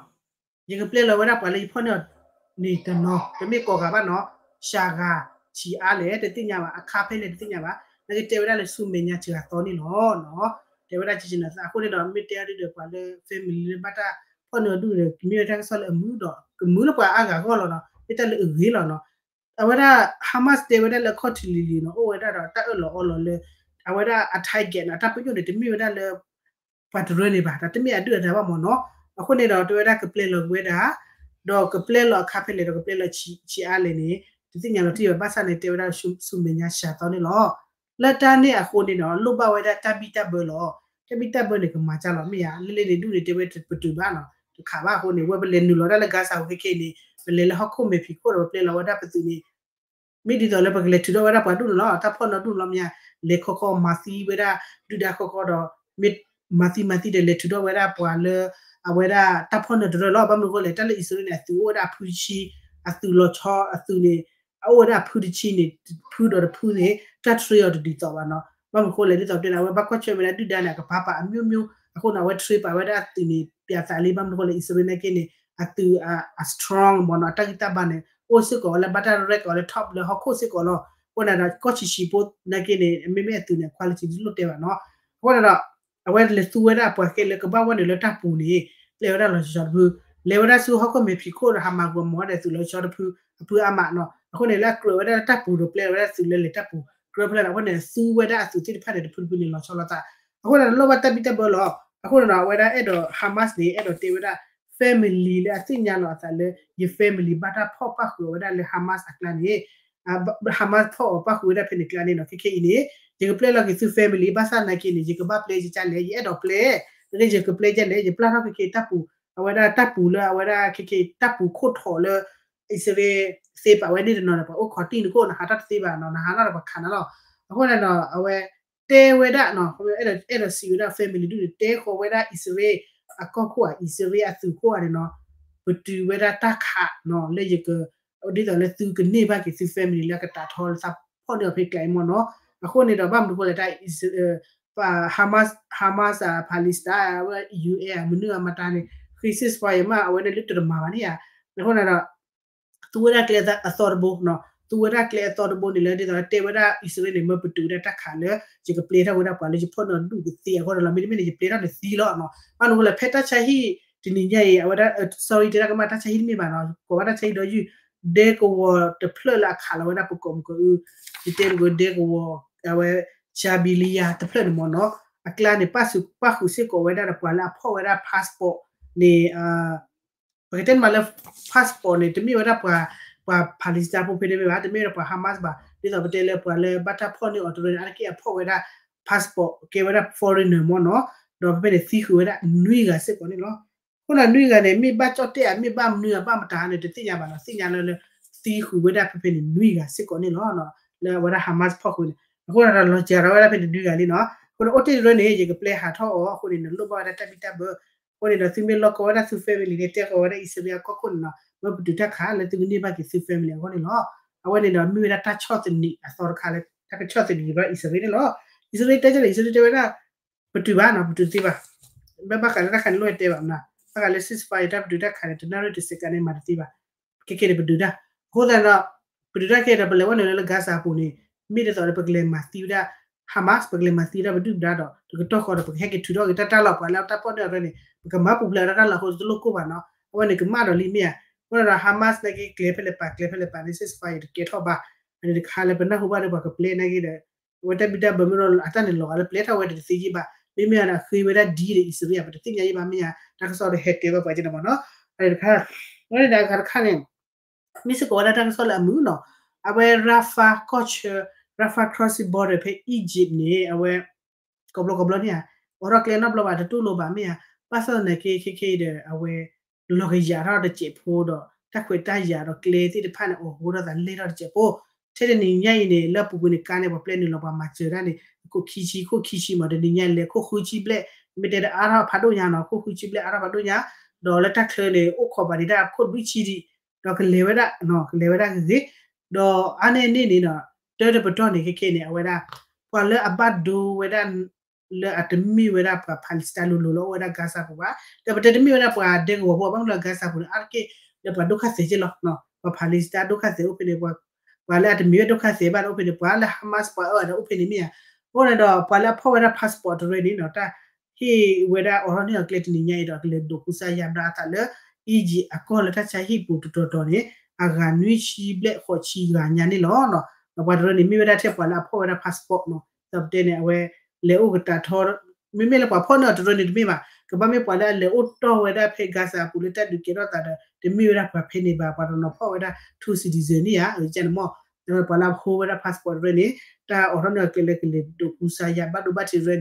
ယကပျဲလီၤဝဲဒၣ်ပှၤလၢယဖီၣ်န့ၢ်အီၤန့ၣ်တနီၤ တမ့ၢ်ကိးဂၤဘၣ်နီၤ, စှၤဂၤ ဆံးအါလဲၣ် တသ့ၣ်ညါဘၣ် အခါဖဲလဲၣ်တသ့ၣ်ညါဘၣ်, နာ်က့တဲဝဲဒၣ်လၢဆူမဲာ်ညါစှၤသီန့ၣ်လီၤနီၤ, တဲဝဲဒၣ်ကကနၤသးအဃိန့ၣ်ဒီး မ့ၢ်တဲအီၤဒ်ဒီးပှၤလၢ family လၢဘၣ်တၢ်ဖီၣ်န့ၢ်အီၤဒူၣ်န့ၣ် ကမ့ၢ်ဝဲတၢ်ကစီၣ်လၢအမုာ်ဒီး ကမုာ်လၢပှၤအါဂၤအဂီၢ်လီၤနီၤ မ့ၢ်တၢ်လၢအဂ့ၤလီၤနီၤ, အဝဲဒၣ် Hamas တဲဝဲဒၣ်လၢအခီၣ်ထံးလံၤလံၤနီၤ အိၣ်ဝဲဒၣ်ဒီးတၢ်အၢၣ်လီၤအီလီၤလၢ အဝဲဒၣ်အ target နီၤ အတၢ်ပညိၣ်န့ၣ် တမ့ၢ်ဝဲဒၣ်လၢ ပှၤတရၢန့ၣ်ဘၣ် တၢ်တမ့ၢ်အဒုၣ်အဒါဘၣ်မ့ၢ်နီၤ, အဃိန့ၣ်ဒီးတဲဝဲဒၣ်ကပျဲလီၤဝဲဒၣ်, ဒီးကပျဲလီၤအခါဖဲလဲၣ်ဒီးကပျဲလီၤဆံးအါလဲၣ်န့ၣ် တသ့ၣ်ညါလီၤတံၢ်ဘၣ် ဘၣ်ဆၣ်န့ၣ်တဲဝဲဒၣ်ဆူမဲာ်ညါစှၤသီန့ၣ်လီၤ, လၢတၢ်န့ၣ်အဃိန့ၣ်ဒီး လိၣ်ဘၣ်ဝဲဒၣ်တၢ်ဘံၣ်တၢ်ဘၢလီၤ, တၢ်ဘံၣ်တၢ်ဘၢန့ၣ် ကမၤကၢ်လီၤမ့ၢ်ဧါ လၢလၢန့ၣ်ဒူၣ်န့ၣ်တဲဝဲပတုာ်ဘၣ်နီၤ တခးဘၣ်အဃိန့ၣ် ဝဲပလဲၤနုာ်လီၤဒၣ်လၢ Gaza ဝဲခဲခဲအံၤန့ၣ် ပလဲၤလၢဟီၣ်ခိၣ်မဲာ်ဖံးခိၣ်ဒီးပပျဲလီၤဝဲဒၣ်ပသုးန့ၣ် မ့ၢ်ဒ်သိးလၢပကလဲၤထုးထီၣ်ဝဲဒၣ်ပှၤဒူၣ်န့ၣ်လီၤ တၢ်ဖီၣ်န့ၢ်ဒူၣ်န့ၣ်လီၤမ့ၢ်ဧါ, လဲၤခီခီမၤသံဝဲဒၣ် ဒုၣ်ဒါခီခီဒီး မ့ၢ်မၤသံမၤသံဒီးလဲၤထုးထီၣ်ဝဲဒၣ်ပှၤလၢ အဝဲဒၣ်တၢ်ဖီၣ်န့ၢ်တရၢလီၤ, ဘၣ်မနုၤအဃိလဲၣ် တၢ်လၢအံၣ်စရ့လးန့ၣ် အသုးအိၣ်ဝဲဒၣ်အဖုတဆံ, အသုးလီၤဆီအသုးန့ၣ် အအိၣ်ဝဲဒၣ်အဖုတဆံန့ၣ် ဖုဒီးတဖုန့ၣ် တၢ် train အီၤတဒ်သိးဘၣ်နီၤ, ဘၣ်မနုၤအဃိလဲၣ် ဒ်သိးပတဲန့ၣ် အဝဲဘၣ်ကွၢ်ဆၢၣ်မဲာ်ဒၣ်ဒုၣ်ဒါန့ၣ် အကပၤပာ်အမျိုးမျိုး အဃိန့ၣ် အဝဲ train ပာ်ဝဲဒၣ်အသုးန့ၣ် ပၠးသးလံ ဘၣ်မနုၤအဃိလဲၣ် အံၣ်စရ့လးနာ်က့န့ၣ် အသုး အ strong မ့ၢ်နီၤ အတၢ်ဂံၢ်တၢ်ဘါန့ၣ် အိၣ်စ့ၢ်ကီးလၢဘၣ်တၢ် rank အီၤလၢ top လၢဟီၣ်ခိၣ်စ့ၢ်ကီးလီၤ, အဃိန့ၣ်ဒီး ကီၢ်ဆံးဆံးဖိနာ်က့န့ၣ် မ့မ့ၢ်အသုးန့ၣ် quality တလိၣ်တဲဘၣ်နီၤ, အဃိန့ၣ်ဒီး အဝဲလဲၤသူဝဲဒၣ်ပှၤခဲလၢာ်ကဘၣ်ဝဲနုာ်လၢတၢ်ပူၤန့ၣ် ပျဲဝဲဒၣ်လီၤဆီဆီတဖု, လဲၤဝဲဒၣ်ဆူဟီၣ်ခိၣ်မဲာ်ဖံးခိၣ်ဒီး ဟးမၤဂီၤမၤဝဲဒၣ်သုးလီၤဆီတဖု အဖုအါမးနီၤ, အဃိန့ၣ် လၢအကြၢးဝဲဒၣ်လၢတၢ်ပူၤဒီး ပျဲဝဲဒၣ်သုးလၢလဲၤတၢ်ပူၤ ကြၢးဖဲလဲၣ် အဃိန့ၣ် သူဝဲဒၣ်အသုးသ့ၣ်တဖၣ်န့ၣ် တဖုတဖုန့ၣ် လီၤဆီလိာ်သး, အဃိန့ၣ် လိၣ်ဘၣ်တၢ်ဘံၣ်တၢ်ဘၢလီၤ, အဃိန့ၣ်ဒီး အဝဲဒၣ်အဲၣ်ဒိး Hamas န့ၣ် အဲၣ်ဒိးတဲဝဲဒၣ် family လၢအသ့ၣ်ညါလီၤအသးလၢ ယ family ဘၣ်တၢ်ဖီၣ်ပၣ်ဃုာ်အီၤဝဲဒၣ်လၢ Hamas အကျါန့ၣ် Hamas ဖီၣ်အီၤပၣ်ဃုာ်ဝဲဒၣ်ဖဲန့ၣ်ကျါန့ၣ်နီၤ, ခဲခဲအံၤန့ၣ် ယကပျဲလီၤက့ၤသု family ဘၣ်ဆၣ်နာ်က့န့ၣ် ယကဘၣ်ပျဲယကလဲၣ် ယအဲၣ်ဒိးပျဲ, နာ်က့ ယကပျဲယလဲၣ် ယပျၢ်ထီၣ်ခဲခဲတၢ်ပူၤ, အဝဲဒၣ်တၢ်ပူၤလၢအဝဲဒၣ်ခဲခဲတၢ်ပူၤခိၣ်ထိးလၢ အံၣ်စရ့လးသ့ပာ်ဝဲန့ၣ်တနီၤန့ၣ် ပှၤအိၣ်ခိးတံၢ်နကိၣ် နဟးထီၣ်တသ့ဘၣ်နီၤ, နဟးထီၣ်ဒီးပှၤခးနၤလီၤ, အဃိန့ၣ်ဒီး အဝဲတဲဝဲဒၣ်နီၤ, အဲၣ်ဒိးစံးဝဲဒၣ် family ဒူၣ်န့ၣ် တဲဃီၤဝဲဒၣ်အံၣ်စရ့လးအကီၢ်ခိၣ်ဧါ အံၣ်စရ့လးအသုးခိၣ်ဧါန့ၣ်နီၤ, ပတုာ်ဝဲဒၣ်တၢ်ခးနီၤ လၢယက ဒ်သိးလၢသုကန့ၢ်ဘၣ်က့ၤသု family လၢအကတးထီလၢသးဖီၣ်န့ၢ်အီၤဖဲကျါအံၤမ့ၢ်နီၤ, အဃိန့ၣ်ဒီး ဘၣ်မနုၤအဃိလဲၣ် တၢ် Hamas Hamas Palestine ဝဲ UN မနုၤအမတၤန့ၣ် ceasefire မး အဝဲန့ၣ်လၢတတမၤဘၣ်န့ၣ်ဧါ, အဃိန့ၣ်ဒီး သူဝဲဒၣ်ကျဲအသီတဘိနီၤ, သူဝဲဒၣ်ကျဲအသီတဘိန့ၣ်လၢ ဒ်သိးတဲဝဲဒၣ်အံၣ်စရ့လးန့ၣ် မၢပတုာ်ဝဲဒၣ်တၢ်ခးလၢ ယကပျဲထီၣ်ဝဲဒၣ်ပှၤလၢယဖီၣ်န့ၢ်အီၤဒူၣ်ကသ့အဂီၢ်ဒီးလီၤ, မ့တမ့ၢ်န့ၣ် ယပျဲထီၣ်န့ၣ်သံလီၤနီၤ, ဘၣ်မနုၤအဃိလဲၣ် ဖဲတၢ်ဆါဟံၣ်တနံၤညါအံၤ အဝဲဒၣ် sorry တဲဒၣ်ကမၣ် တၢ်ဆါဟံၣ်တမ့ၢ်ဘၣ်နီၤ, ကိးဘၣ်တၢ်ဆါဟံၣ်ဒီးယုၢ် ဒဲကဝီၤတဖျၢၣ်လၢအခးလီၤဝဲဒၣ်ပကိးမုၢ်ကအု ယတဲမုၢ်ကဒဲကဝီၤ အဝဲ Jabalia တဖျၢၣ်န့ၣ်မ့ၢ်နီၤ, အကျါန့ၣ် ပၣ်ဃုာ်စ့ၢ်ကီးဝဲဒၣ်ဒီးပှၤလၢအဖီၣ်ဝဲဒၣ် passport န့ၣ် ပကတဲန့ၣ်မးလၢ passport န့ၣ် တမ့ၢ်ဝဲဒၣ်ပှၤ ပှၤ Palestine ဖိဖဲန့ၣ်မ့ၢ်ဘၣ်, တမ့ၢ်ဝဲဒၣ်ပှၤ Hamas ဘၣ်, ဒ်သိးပတဲလၢပှၤလၢဘၣ်တၢ်ဖီၣ်န့ၢ်အီၤတရၢန့ၣ် အါတက့ၢ်အဖီၣ်ဝဲဒၣ် passport ကဲဝဲဒၣ် foreigner မ့ၢ်နီၤ, ဒီးဖဲဖဲန့ၣ်သံဃုာ်ဝဲဒၣ်နွံဂၤစ့ၢ်ကီးန့ၣ်လီၤ. အဃိန့ၣ်နွံဂၤန့ၣ် မ့ၢ်ဘၣ်ကၠီၣ်တဲၣ်ဧါ မ့ၢ်ဘၣ်မနုၤဧါဘၣ်မတၤန့ၣ် တသ့ၣ်ညါဘၣ်နီၤ, သ့ၣ်ညါလၢလၢ သံဃုာ်ဝဲဒၣ်ဖဲဖဲန့ၣ်နွံဂၤစ့ၢ်ကီးန့ၣ်လီၤ. လၢအဝဲဒၣ် Hamas ဖီၣ်ဃုာ်န့ၣ် အဃိန့ၣ်ဒီးလီၤစှၤထီၣ်ဝဲဒၣ်ဖဲန့ၣ်နွံဂၤလံနီၤ, အဃိန့ၣ် အိၣ်တ့ၢ်တရၢန့ၣ် ယကပျဲဟးထီၣ်အီၤအဃိန့ၣ် နလိၣ်ဘၣ်ဝဲဒၣ်တၢ်ဘံၣ်တၢ်ဘၢ အဃိန့ၣ်ဒီး သုမ့ၢ်လီၢ်ကီဝဲဒၣ်သု family န့ၣ် တဲဃီၤဝဲဒၣ်အံၣ်စရ့လးအကီၢ်ခိၣ်န့ၣ်နီၤ, မၢပတုာ်တၢ်ခးလၢသုကန့ၢ်ဘၣ်က့ၤသု family အဂီၢ်န့ၣ်လီၤ. အဝဲန့ၣ်ဒီးမ့ၢ်ဝဲဒၣ်တၢ်ဆီၣ်သနံးအသီတခါလၢ တၢ်ကဆီၣ်သနံးက့ၤဘၣ်အံၣ်စရ့လးန့ၣ်လီၤ. အံၣ်စရ့လးတဲဒ်လဲၣ် အံၣ်စရ့လးတဲဝဲဒၣ် ပတုာ်ဘၣ်နီၤ, ပတုာ်တသ့ဘၣ်. ဘၣ်ဘၣ်ဃးလၢတၢ်ခါန့ၣ်လိၣ်တဲဘၣ်မနုၤ, ဘၣ်ဃးလၢ ceasefire တၢ်ပတုာ်တၢ်ခးန့ၣ် တနၣ်ရံၣ်တစဲးကါန့ၣ်မၤတသ့ဘၣ်. ခဲခဲန့ၣ်ပတုာ်တၢ်, အဃိသတးဒီး ပတုာ်တၢ်ခဲဒီး ပလဲၤဝဲနုာ်လၢလၢ Gaza အပူၤန့ၣ် မ့ၢ်ဒ်သိးလၢပကလဲၤမၤသံဝဲဒၣ် Hamas ပကလဲၤမၤသံဒၣ်ပဒုၣ်ပဒါဒီး တကတီၢ်ဃီဒီး ပကဟဲက့ၤထုးထီၣ်က့ၤတၢ်တၢ်လီၢ် ပှၤလၢတၢ်ပီၣ်န့ၢ်အီၤတဖၣ်န့ၣ် ပကမၤပူၤဖျဲးတၢ်တၢ်လီၢ်အဃိ တလိၣ်ကိၢ်ဘၣ်နီၤ. အဝဲန့ၣ်ကမၣ်ဒီးလံမ့ၢ်ဧါ. အဃိဒီး Hamas နာ်က့ကျဲဖဲလဲၣ်ပာ် ကျဲဖဲလဲၣ်ပာ်န့ၣ် ceasefire တကဲထီၣ်ဘၣ်. အန့ၣ်တခါလၢပနၢ်ဟူဘၣ်ဒီးပှၤကပျဲနာ်က့ဒီး အဝဲတၢ်ဘံၣ်တၢ်ဘၢမ့ၢ်ဒီး အတၢ်န့ၣ်လီၤဂာ်လၢပျဲထီၣ်ဝဲဒီးတသ့ယံာ်ဘၣ်. မ့မ့ၢ်ဒီးအဃ့ဝဲဒၣ် deal ဒီး အံၣ်စရ့လး ပတသ့ၣ်ညါယံာ်ဘၣ်မ့ၢ်ဧါ. တၢ်ကစီၣ်ဒီးဟဲတဲဘၣ်ပှၤကန့ၣ်မ့ၢ်နီၤ. အန့ၣ်တခါ အဝဲန့ၣ်ဒီးအဂၤတခါန့ၣ် မ့ၢ်စ့ၢ်ကီးဝဲဒၣ်တၢ်ကစီၣ်လၢအမုာ်နီၤ. အဝဲ Rafah ကီၢ်ဆၢ Rafah crossing border ဖဲ Egypt န့ၣ် အဝဲ ကိးဘျီကိးဘျီန့ၣ်ဧါ အိးထီၣ်ကျဲနီတဘျီဘၣ် တတူၢ်လိာ်ဘၣ်မ့ၢ်ဧါ. ဘၣ်ဆၣ်သနာ်က့ ခဲခဲအံၤဒီး အဝဲ လီၤကယၤထီၣ်တစဲးဖိဒီး တၢ်ခွဲးတၢ်ယာ်ဒီးကျဲသ့ၣ်တဖၣ်န့ၣ် အိၣ်ဃိထီၣ်သးလဲၢ်ထီၣ်တစဲးဖိ. ထဲတနံၤညါအံၤန့ၣ် လၢအပူၤကွံာ်န့ၣ် ကါန့ၣ် ပှၤပျဲနုာ်လီၤပှၤမၤစၢၤတၢ်န့ၣ် အခိၣ်ခံဆံ ခိၣ်ခံဆံမး တနံၤညါလဲၤခိၣ်ဃုဆံဘျဲၣ် မ့ၢ်တဲဒီးအါထီၣ်ဖးဒိၣ်ညါနီၤ ခိၣ်ဃုဆံဘျဲၣ်အါထီၣ်ဖးဒိၣ်ညါ ဒီးလၢတၢ်ချၢန့ၣ် အိၣ်ခိးဘၣ်ဒံးတၢ်ခိၣ်လွံၢ်ဆံဒံး ဒီးကလဲၤဝဲဒၣ် ကလဲၤဝဲဒၣ်ဂ့ၤဂ့ၤ ဒီးအါန့ၢ်န့ၣ်န့ၣ်နီၤ တၢ်တပတီၢ်န့ၣ် ခဲခဲန့ၣ် အဝဲဒၣ် ပှၤလၢအဘၣ်ဒိဝဲဒၣ် လၢအတမ့ၢ်ဝဲဒၣ်ပှၤ Palestine လိၤလိၤလၢအိၣ်ဝဲဒၣ် Gaza ပူၤဘၣ် ဒီးပတဲတမ့ၢ်ဝဲဒၣ်ပှၤဒဲကဝီၤဖိ ဘၣ်မနုၤလၢ Gaza ပူၤန့ၣ် အါတက့ၢ်လၢပှၤဒိၣ်ခါသဲးက့လီၤ ပှၤ Palestine ဒိၣ်ခါသဲးအိၣ်ဖဲန့ၣ် ပှၤလၢအတမ့ၢ်ဝဲဒၣ်ဒိၣ်ခါသဲးဘၣ်န့ၣ်အိၣ်ဖဲန့ၣ် ပှၤလၢ Hamas ပှၤအၢဒီးအိၣ်ဖဲန့ၣ်မ့ၢ်ဧါ. အဃိန့ၣ်ဒီး ပှၤလၢအဖီၣ်ဝဲဒၣ် passport တရၢန့ၣ်နီၤ တၢ်ဟ့ၣ်ဝဲဒၣ်အိးထီၣ်န့ၢ်အီၤကျဲတနံၤညါအံၤဒီး ကလဲၤဒိးကူစါယါဘျါအသးလၢ Egypt အကီၢ်လၢတၢ်ဆါဟံၣ်ပူၤတတီၤတီၤန့ၣ် အဂၤနွံဆံဘျဲၣ်ဃိးဆံဂၤညါန့ၣ်လီၤ. ဒီးပှၤတရၢန့ၣ် မ့ၢ်ဝဲဒၣ်ထဲပှၤလၢအဖီၣ်ဝဲဒၣ် passport နီၤ ဒီးပတဲန့ၣ် အဝဲလဲၤအိၣ်ကတၢ်ထီ မ့မ့ၢ်လၢပှၤဖီၣ်န့ၢ်အီၤတရၢန့ၣ်တမ့ၢ်ဘၣ် ကဘၣ်မ့ၢ်ပှၤလၢအလဲၤအိၣ်တီၢ်ဝဲဒၣ်ဖဲ Gaza အပူၤလၢတၢ်ဒုးကဲထီၣ်သးဒီး တမ့ၢ်ဝဲဒၣ်ပှၤဖဲန့ၣ်ဘၣ် ပှၤတနီၤဖီၣ်ဝဲဒၣ် two citizen န့ၣ်ဧါ ကန့ၣ်မ့ၢ် ပှၤလၢအဟိဝဲဒၣ် passport တရၢန့ၣ် တၢ်အိးထီၣ်န့ၢ်အီၤကျဲလၢကလဲၤဒိးကူစါယါဘၣ်ဒိဘၣ်ထံး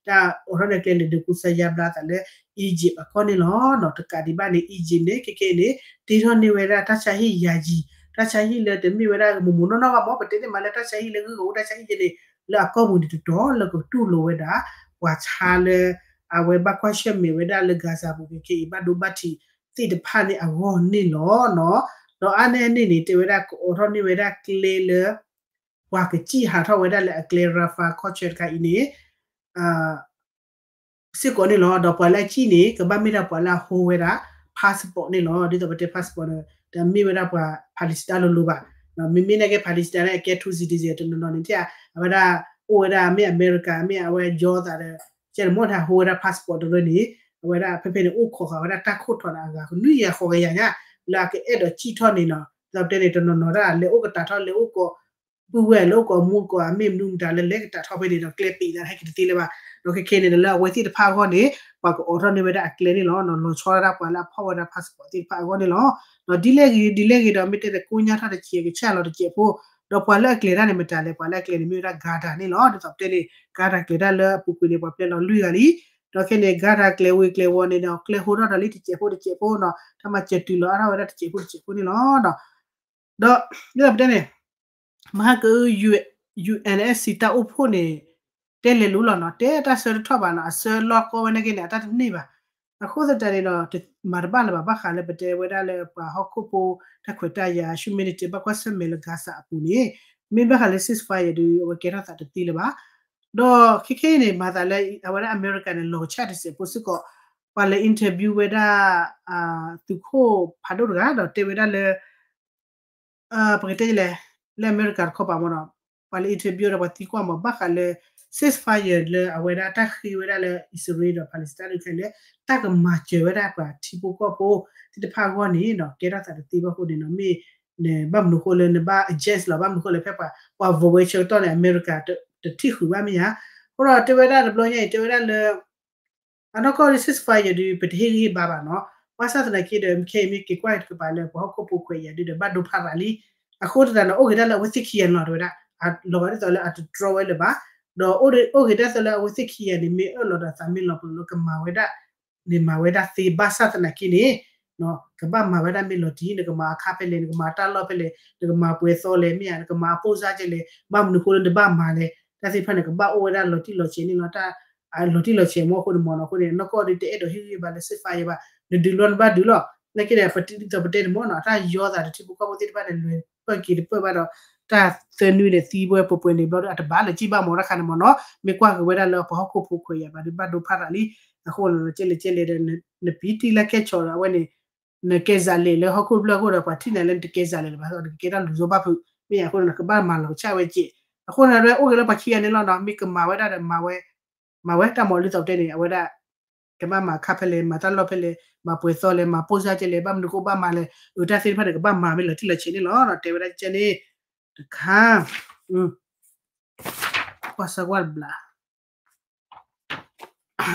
တရၢန့ၣ် တၢ်အိးထီၣ်န့ၢ်အီၤကျဲလဲၤဒိးကူစါယါဘျါအသးလၢ Egypt အကီၢ်န့ၣ်လီၤ. ဒီးတကးဒံးဘၣ်န့ၣ် Egypt န့ၣ် ခဲခဲအံၤန့ၣ် တ့ထီၣ်န့ၢ်ဝဲဒၣ်တၢ်ဆါဟံၣ်ယၤယံၤ တၢ်ဆါဟံၣ်လၢတမ့ၢ်ဝဲဒၣ်မုၢ်မုၢ်နီၢ်နီၢ်ဘၣ်မ့ၢ် ပတဲသ့မးလၢတၢ်ဆါဟံၣ်လၢဂုၢ်ဂီၤအိၣ်တၢ်ဆါဟံၣ်ယဲန့ၣ် လၢအကီၢ်ပူၤန့ၣ်တတီၤလၢကတူၢ်လိာ်ဝဲဒၣ် ပှၤဆါလၢ အဝဲဘၣ်ကွၢ်ဆၢၣ်မဲာ်ဝဲဒၣ်လၢ Gaza ပူၤခဲခဲအံၤ ဘၣ်ဒိဘၣ်ထံးသ့ၣ်တဖၣ်န့ၣ်အဂီၢ်န့ၣ်လီၤ. ဒီးအါန့ၢ်အန့ၣ်န့ၣ် တဲဝဲဒၣ်ကအိးထီၣ်န့ၢ်ဝဲဒၣ်ကျဲလၢ ပှၤကစံၣ်ဟးထီၣ်ဝဲဒၣ်လၢအကျဲ Rafah ကီၢ်ဆၢတခါအံၤန့ၣ် စ့ၢ်ကီးန့ၣ်လီၤ. ဒီးပှၤလၢအစံၣ်န့ၣ် ကဘၣ်မ့ၢ်ဒၣ်ပှၤလၢအဟိဝဲဒၣ် passport န့ၣ်လီၤ. ဒ်သိးပတဲ passport န့ၣ် တမ့ၢ်ဝဲဒၣ်ပှၤ Palestine လိၤလိၤဘၣ်. မ့မ့ၢ်နာ်က့ Palestine န့ၣ် အကဲ two citizen တနီၤနီၤန့ၣ် ထဲအဝဲဒၣ် အိၣ်ဝဲဒၣ်မ့ၢ်အမဲရကၤ မ့ၢ်အဝဲယီသးဒီး ကဲန့ၣ်မ့ၢ်ထဲဟိဝဲဒၣ် passport တရၢန့ၣ် အဝဲဒၣ်ဖဲဖဲန့ၣ် အိၣ်ခိးဃာ်ဝဲဒၣ်တၢ်ခိၣ်ထီၣ်ဒီးအဂၤ နွံကယၤဃိးကယၤညါ လၢအကအဲၣ်ဒိးစံၣ်ထီၣ်န့ၣ်နီၤ. ဒီးပတဲန့ၣ် တနီၤနီၤဒၣ်လဲၤအိၣ်ကတၢ်ထီၣ် လဲၤအိၣ်ကိး ပုၢ်ဝဲၢ်လၢအိၣ်ကိးမူကိးအမ့ၢ်မနုၤမတၤလၢလဲၤကတၢ်ထီၣ်ဖဲန့ၣ်ဒီး ကျဲပံးသးဟဲက့ၤတသ့လၢၤဘၣ်. ဒီးခဲခဲန့ၣ်ဒီးလၢအဝဲသ့ၣ်တဖၣ်အဂီၢ်န့ၣ် ပှၤကအိးထီၣ်န့ၢ်ဝဲဒၣ်အကျဲန့ၣ်လီၤ. လီၤဆီဒၣ်တၢ်ပှၤလၢအဖီၣ်ဝဲဒၣ် passport သ့ၣ်တဖၣ်အဂီၢ်န့ၣ်လီၤ. ဒီးဒ်လဲၣ်ဂ့ၤ ဒ်လဲၣ်ဂ့ၤဒီး မ့ၢ်တဲဒီးကိညါထီၣ်တစဲးကဆၣ်လီၤတစဲးဖိ ဒီးပှၤလၢအကျဲၤတၢ်န့ၣ်မတၤလဲၣ် ပှၤလၢအကျဲၤန့ၣ်မ့ၢ်ဝဲဒၣ် Gaza န့ၣ်လီၤ. ဒ်သိးပတဲန့ၣ် Gaza ကျဲၤတၢ်လၢအပူၤကွံာ်န့ၣ် ပှၤပျဲလီၤလွံၢ်ဂၤလံ. ဒီးခဲန့ၣ် Gaza ကျဲၤဝ့ၤကျဲၤဝီၤန့ၣ်ဒီး ကျဲၤဟိထီၣ်တၢ်လံတစဲးဖိတစဲးဖိနီၤ တၢ်မၤစၢၤတုၤလီၤအါထီၣ်ဝဲဒၣ်တစဲးဖိတစဲးဖိန့ၣ်လီၤ. ဒီး ဒ်သိးပတဲန့ၣ် မဟါက ယူအန်အ့ၣ်စံ တၢ်အိၣ်ဖှိၣ်န့ၣ် တဲလဲၤလိၤလီၤနီၤ တဲတၢ်ဆၢတထီၣ်ဘၣ်နီၤ အဆၢလီၢ်ကီဝဲနာ်က့န့ၣ် အတၢ်တန့ၢ်ဘၣ်. အဃိသတးန့ၣ်ဒီး မၤတဘၣ်လၢၤဘၣ် ဘၣ်ဃးလၢပတဲဝဲဒၣ်လၢပှၤဟီၣ်ခိၣ်ဖိ တၢ်ခွဲးတၢ်ယာ် humanity ဘၣ်ကွၢ်ဆၢၣ်မဲာ်လၢ Gaza အပူၤန့ၣ် မ့ၢ်ဘၣ်ဃးလၢ ceasefire ဒုး အဝဲကဲထီၣ်သးတသ့လၢၤဘၣ်. ဒီးခဲခဲအံၤန့ၣ် မၤသးလၢ အဝဲဒၣ်အမဲရကၤန့ၣ် လီၤကဆှၣ်တစဲးဖိစ့ၢ်ကီး ပှၤလဲၤ interview ဝဲဒၣ် သုးခိၣ်ဖးဒိၣ်တဂၤဒီးတဲဝဲဒၣ်လၢ ပကတဲလဲၣ် လၢအမဲရကၤတခီပၤမ့ၢ်နီၤ ပှၤလၢ interview ဒီးပှၤသံကွၢ်မ့ၢ်ဘၣ်ဃးလၢ ceasefire လၢအဝဲဒၣ်တၢ်ဃ့ဝဲဒၣ်လၢ အံၣ်စရ့လးဒီး Palestine တခါလၢ တၢ်ကမၤစၢၤဝဲဒၣ်ပှၤထံဖိကီၢ်ဖိသ့ၣ်တဖၣ်အဂီၢ်န့ၣ်နီၤ ကဲထီၣ်သးတသ့ဘၣ်အဃိန့ၣ်နီၤ မ့ၢ် ဘၣ်မနုၤဃိလၢနဘၣ် against လီၤ ဘၣ်မနုၤဃိလၢဖဲပှၤ ပှၤ vote ဝဲဆၢကတီၢ်န့ၣ် အမဲရကၤ တထံၣ်ဃုာ်ဘၣ်မ့ၢ်ဧါ. အဃိဒီးတဲဝဲဒၣ်တဘျီညါအံၤ တဲဝဲဒၣ်လၢ အနီၢ်ကီၢ်ဒီး ceasefire ဒုး ပတဟ့ၣ်ဂံၢ်ဘါဘၣ်နီၤ. ဘၣ်ဆၣ်သနာ်က့ဒီး ခဲအံၤမ့ၢ်က့ၤကွၢ်တကပၤလၢ ပှၤဟီၣ်ခိၣ်ဖိခွဲးယာ်ဒုးဒီး ဘၣ်ဒိဖးရၤလံ. အဃိသတးန့ၣ် အိၣ်ဂ့ၤဒၣ်လၢအဝဲသ့ၣ်ခံဂၤန့ၣ်လီၤ တဲဝဲဒၣ် လီၤဂာ်ဒ်သိးလၢအတတြီဝဲလၢၤဘၣ်. ဒီးအိၣ်ဂ့ၤဒၣ်သိးလၢအဝဲသ့ၣ်ခံဂၤန့ၣ် မ့ၢ်အၢၣ်လီၤဒီးသးမ့ၢ်လီၤပလိာ်လၢကမၤဝဲဒၣ် န့ၣ်မၤဝဲဒၣ်သ့ဘၣ်ဆၣ်သနာ်က့န့ၣ် ကဘၣ်မၤဝဲဒၣ်မ့ၢ်လီၤတံၢ် နကမၤအခါဖဲလဲၣ် နကမၤတၢ်လီၢ်ဖဲလဲၣ် နကမၤပှဲၤသီလဲၣ် မ့ၢ်ဧါ နကမၤအပိၢ်စါကဲလဲၣ် ဘၣ်မနုၤဃိလၢနဘၣ်မၤလဲၣ် တၢ်သ့ၣ်တဖၣ်န့ၣ် ကဘၣ်အိၣ်ဝဲဒၣ်လီၤတံၢ်လီၤဆဲးန့ၣ်လီၤ. တၢ် လီၤတံၢ်လီၤဆဲးမ့ၢ်အဃိန့ၣ်မ့ၢ်နီၤ အဃိန့ၣ် နီၢ်ကီၢ်ဒီးတအဲၣ်ဒိးဟ့ၣ်ဂံၢ်ဘါလၢ ceasefire ဘၣ် နဒုးလီၤနဘၣ်ဒုးလီၤ. နာ်က့ဒီး ပတံၤဒ်သိးပတဲန့ၣ်မ့ၢ်နီၤ တၢ်ယီသးတထံဖိကီၢ်ဖိသ့ၣ်တဖၣ်န့ၣ် လဲၤပၢၢ်က့ၤတပၢၢ်ဘၣ်ဒီး တၢ်သၢနွံန့ၣ် သံဝဲပှဲၤပှဲၤန့ၣ်ဘျီဒီး အတဘၣ်လၢၤကံၣ်ဘၣ်မ့ၢ်တၢ်ခါန့ၣ်မ့ၢ်နီၤ မ့ၢ်ကွၢ်က့ၤဝဲဒၣ်လၢပှၤဟီၣ်ခိၣ်ဖိခွဲးယာ်ဘၣ်ဒီး ဘၣ်ဒိဖးရၤလံ. အဃိန့ၣ် ကဲလဲၣ်ကဲလဲၣ်ဒီး နပံတံၢ်လၢကဲဆီၣ်ဒီး အဝဲန့ၣ် နကဲစးလဲၣ်လၢဟီၣ်ခိၣ်တဖျၢၣ်အဃိဒီး ပှၤထံၣ်နၤလၢနတကဲစးလဲၣ်လၢၤဘၣ် နကကဲတၢ်လူၤစိဘၣ်ဖုး မ့ၢ်အဃိန့ၣ် နကဘၣ်မၤလီၤကဆှၣ်ဝဲက့ၤ အဃိန့ၣ် အိၣ်ဂ့ၤလၢပှၤခံဂၤန့ၣ်လီၤနီၤ, မ့ၢ်ကမၤဝဲဒၣ်ဒီးမၤဝဲ, မၤဝဲတၢ်မၤလၢသိးတဲန့ၣ် အဝဲဒၣ် ကဘၣ်မၤခါဖဲလဲၣ်, မၤတၢ်လီၢ်ဖဲလဲၣ်, မၤပှဲၤသီလဲၣ်, မၤပိၢ်စၢ်ကဲလဲၣ်, ဘၣ်မနုၤကအိၣ်ဘၣ်မၤလဲၣ်, အတၢ်သ့ၣ်တဖၣ်န့ၣ် ကဘၣ်မၤမ့ၢ်လီၤတံၢ်လီၤဆဲးန့ၣ်လီၤ. တဲဝဲဒၣ်ကဲန့ၣ် တခါ ပှၤစၢကွၢ်တဘျး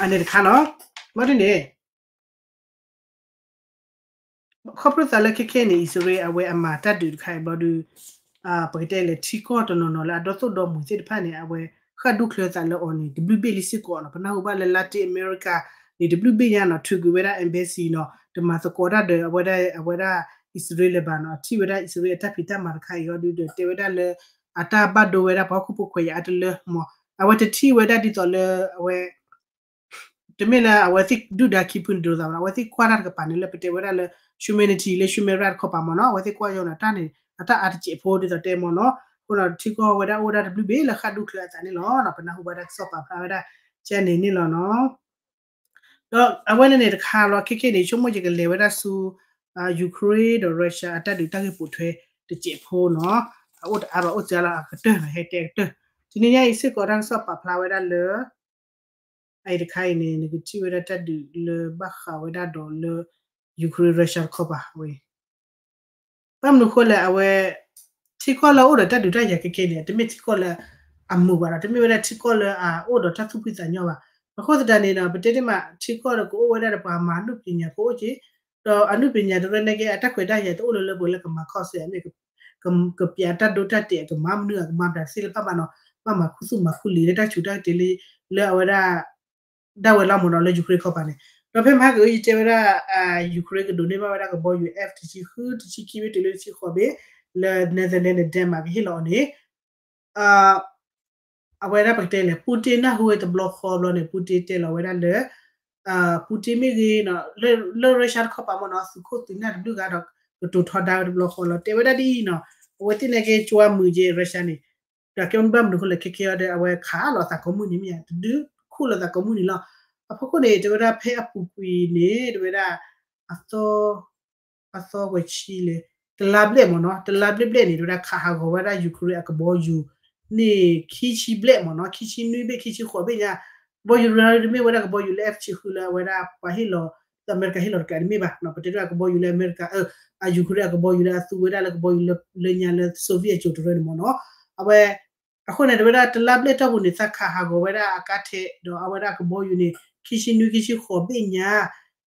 အန့ၣ်တခါနီၤ, ဘၣ်ဒ်န့ၣ် ခီဖျိသးလၢခဲခဲန့ၣ် အံၣ်စရ့လးအဝဲအမၤတၢ်ဒုးတခါအံၤဘျီဒုး ပကတဲလဲၣ်ထံကီၢ်တနီၤနီၤလၢအဒီသိၣ်ဒီမုၢ်သ့ၣ်တဖၣ်န့ၣ် အဝဲဃၣ်ဒူၣ်ချၢသးလၢအီၤန့ၣ် တဘျုးဘ့ၣ်လံစ့ၢ်ကီးနီၤ. ပနၢ်ဟူဘၣ်လၢ Latin America န့ၣ် တဘျုးဘ့ၣ်ညါနီၤ ထုးကွံာ်ဝဲဒၣ် embassy နီၤ တမၤသကိးတၢ်ဒီး အဝဲဒၣ် အဝဲဒၣ် အံၣ်စရ့လးလၢၤဘၣ်နီၤ. ထံၣ်ဝဲဒၣ်အံၣ်စရ့လးအတၢ်ဖံးတၢ်မၤတခါအံၤအီၤဒုးဒီး တဲဝဲဒၣ်လၢ အတၢ်ဘၣ်ဒိဝဲဒၣ်ပှၤဟီၣ်ခိၣ်ဖိခွဲးယာ်အါတလၢမး အဝဲတထံၣ်ဝဲဒၣ်ဒ်သိးလၢအဝဲ တမ့ၢ်လၢအဝဲသ့ၣ်ဒုၣ်ဒါခံဖုန့ၣ်ဒိးသးဘၣ်နီၤ, အဝဲသ့ၣ်ကွၢ်တၢ်တကပၤန့ၣ်လၢပတဲဝဲဒၣ်လၢ humanity လၢ human right တခီပၤမးနီၤ, အဝဲသ့ၣ်ကွၢ်ယိာ်န့ၣ် တၢ်န့ၣ် အတၢ်အါတစဲးဖိဒ်သိးတဲမးနီၤ, အဃိဒီးထံကီၢ်ဝဲဒၣ်အိၣ်ဝဲဒၣ်တဘျုးဘ့ၣ်လၢဃၣ်ဒူၣ်ချၢအသးန့ၣ်လီၤ. ပနၢ်ဟူဘၣ်တၢ်ကစီၣ်ပာ်ဖျါဝဲဒၣ် ကဲန့ၣ်န့ၣ်လီၤနီၤ. ဒီးအဝဲန့ၣ်န့ၣ်တခါလီၤ ခဲခဲန့ၣ် ဆိကမိၣ်ယကလဲၤဝဲဒၣ်ဆူ Ukraine ဒီး Russia အတၢ်ဒုးတၢ်ဂ့ၢ်ပိာ်ထွဲတစဲးဖိနီၤ, အအိၣ်တအါဘၣ်အိၣ်စှၤလီၤအကတၢၢ်နီၤ ဟဲတဲအကတၢၢ်, တနံၤညါအံၤစ့ၢ်ကီးတၢ်ကစီၣ်ပာ်ဖျါဝဲဒၣ်လၢ အအံၤတခါအံၤန့ၣ် နကထံၣ်ဝဲဒၣ်တၢ်ဒုးလၢဘၣ်ဃးဝဲဒၣ်ဒီးလၢ Ukraine Russia တခီပၤဝဲ ဘၣ်မနုၤဃိလဲၣ် အဝဲ ထံကီၢ်လၢအအိၣ်ဒီးတၢ်ဒုးတၢ်ယၤခဲခဲန့ၣ် တမ့ၢ်ထံကီၢ်လၢအမုာ်ဘၣ်ဒီး တမ့ၢ်ဝဲဒၣ်ထံကီၢ်လၢအအိၣ်ဒီးတၢ်သူၣ်ဖှံသးညီဘၣ်. အဃိသတးန့ၣ်ဒီး ပတဲတ့ၢ်မး ထံကီၢ်ဒီးကအိၣ်ဝဲဒၣ်ဒီးပှၤမၤအနုပညာဖိအိၣ်က့ၤ, ဒီးအနုပညာတရၢနာ်က့ အတၢ်ခွဲးတၢ်ယာ်တအိၣ်လၢလၢပှဲၤလၢကမၤခီၣ်စဲး မ့ၢ် ကပျးတၢ်ဒိတၢ်တဲာ် ကမၤမနုၤ ကမၤတၢ်သ့လၢ်ဘၣ်ဘၣ်နီၤ, ဘၣ်မၤခူသူၣ်မၤခူလံာ်လၢတၢ်ဆူးတၢ်ကတ့ၤလၢ လၢအဝဲဒၣ် ဒၣ်ဝဲလီၤမးနီၤ လၢ Ukraine ခီပၤန့ၣ်, ဒီးဖဲမဟါကအုယတဲဝဲဒၣ် Ukraine ကဒိးန့ၢ်ဘၣ်ဝဲဒၣ်ကဘီယူၤ F တဆံဃု တဆံခံ မ့ၢ်တုၤလၢတဆံဃိးဘ့ၣ် လၢ Netherlands န့ၣ် Denmark ကဟ့ၣ်လီၤအီၤန့ၣ် အဝဲဒၣ်ပကတဲလဲၣ် Putin နၢ်ဟူဝဲတဘျီဃီဘျီန့ၣ် Putin တဲလီၤဝဲဒၣ်လၢ Putin မ့ၢ်ဂ့ၤ လၢ Russia တခီပၤမ့ၢ်နီၤ သုးခိၣ်သုးနၢ်တဘျုးဂၤဒီး ကတိၤထီဒါဝဲတဘျီဃီလီၤ တဲဝဲဒၣ်ဒ်အံၤနီၤ, အဝဲသ့ၣ်နာ်က့ ကၠွါမုာ်က့ Russia န့ၣ်, ဒီးကဲဘၣ်မနုၤဃိလဲၣ် ခဲခဲအံၤဒီး အဝဲခးလီၤသးကိးမုၢ်နံၤမ့ၢ်ဧါ တဒုခိၣ်လီၤသးကိးမုၢ်နံၤလီၤ. အဖီခိၣ်န့ၣ် တဲဝဲဒၣ်ဖဲအပူၤကွံာ်န့ၣ် တဲဝဲဒၣ် အသီ အသီဝဲဆံလဲၣ် တလါဘျဲၣ်မ့ၢ်နီၤ တလါဘျဲၣ်ဘျဲၣ်န့ၣ် တဲဝဲဒၣ်ခးဟးဂီၤဝဲဒၣ် Ukraine အကဘီယူၤ န့ၣ်ခံဆံဘျဲၣ်မ့ၢ်နီၤ ခံဆံနွံဘ့ၣ် ခံဆံဃိးဘ့ၣ်ညါ, ကဘီယူၤတမ့ၢ်ဝဲဒၣ်ကဘီယူၤလၢ F တဆံဃုလၢအဝဲဒၣ်ပှၤဟ့ၣ်လီၤ လၢအမဲရကၤဟ့ၣ်လီၤတကးန့ၣ်မ့ၢ်ဘၣ်, ပတဲဒၣ်ကဘီယူၤလၢအမဲရကၤ အ Ukraine အကဘီယူၤလၢအသူဝဲဒၣ်လၢကဘီယူၤလၢညါလၢ Soviet အစိၤတရၢန့ၣ်မ့ၢ်နီၤ, အဝဲ အဃိန့ၣ် တဲဝဲဒၣ်တလါဘျဲၣ်တီၢ်ပူၤန့ၣ် သးခးဟးဂီၤဝဲဒၣ်အကါထဲး ဒီးအဝဲဒၣ်ကဘီယူၤန့ၣ် ခံဆံနွံ ခံဆံဃိးဘ့ၣ်ညါ,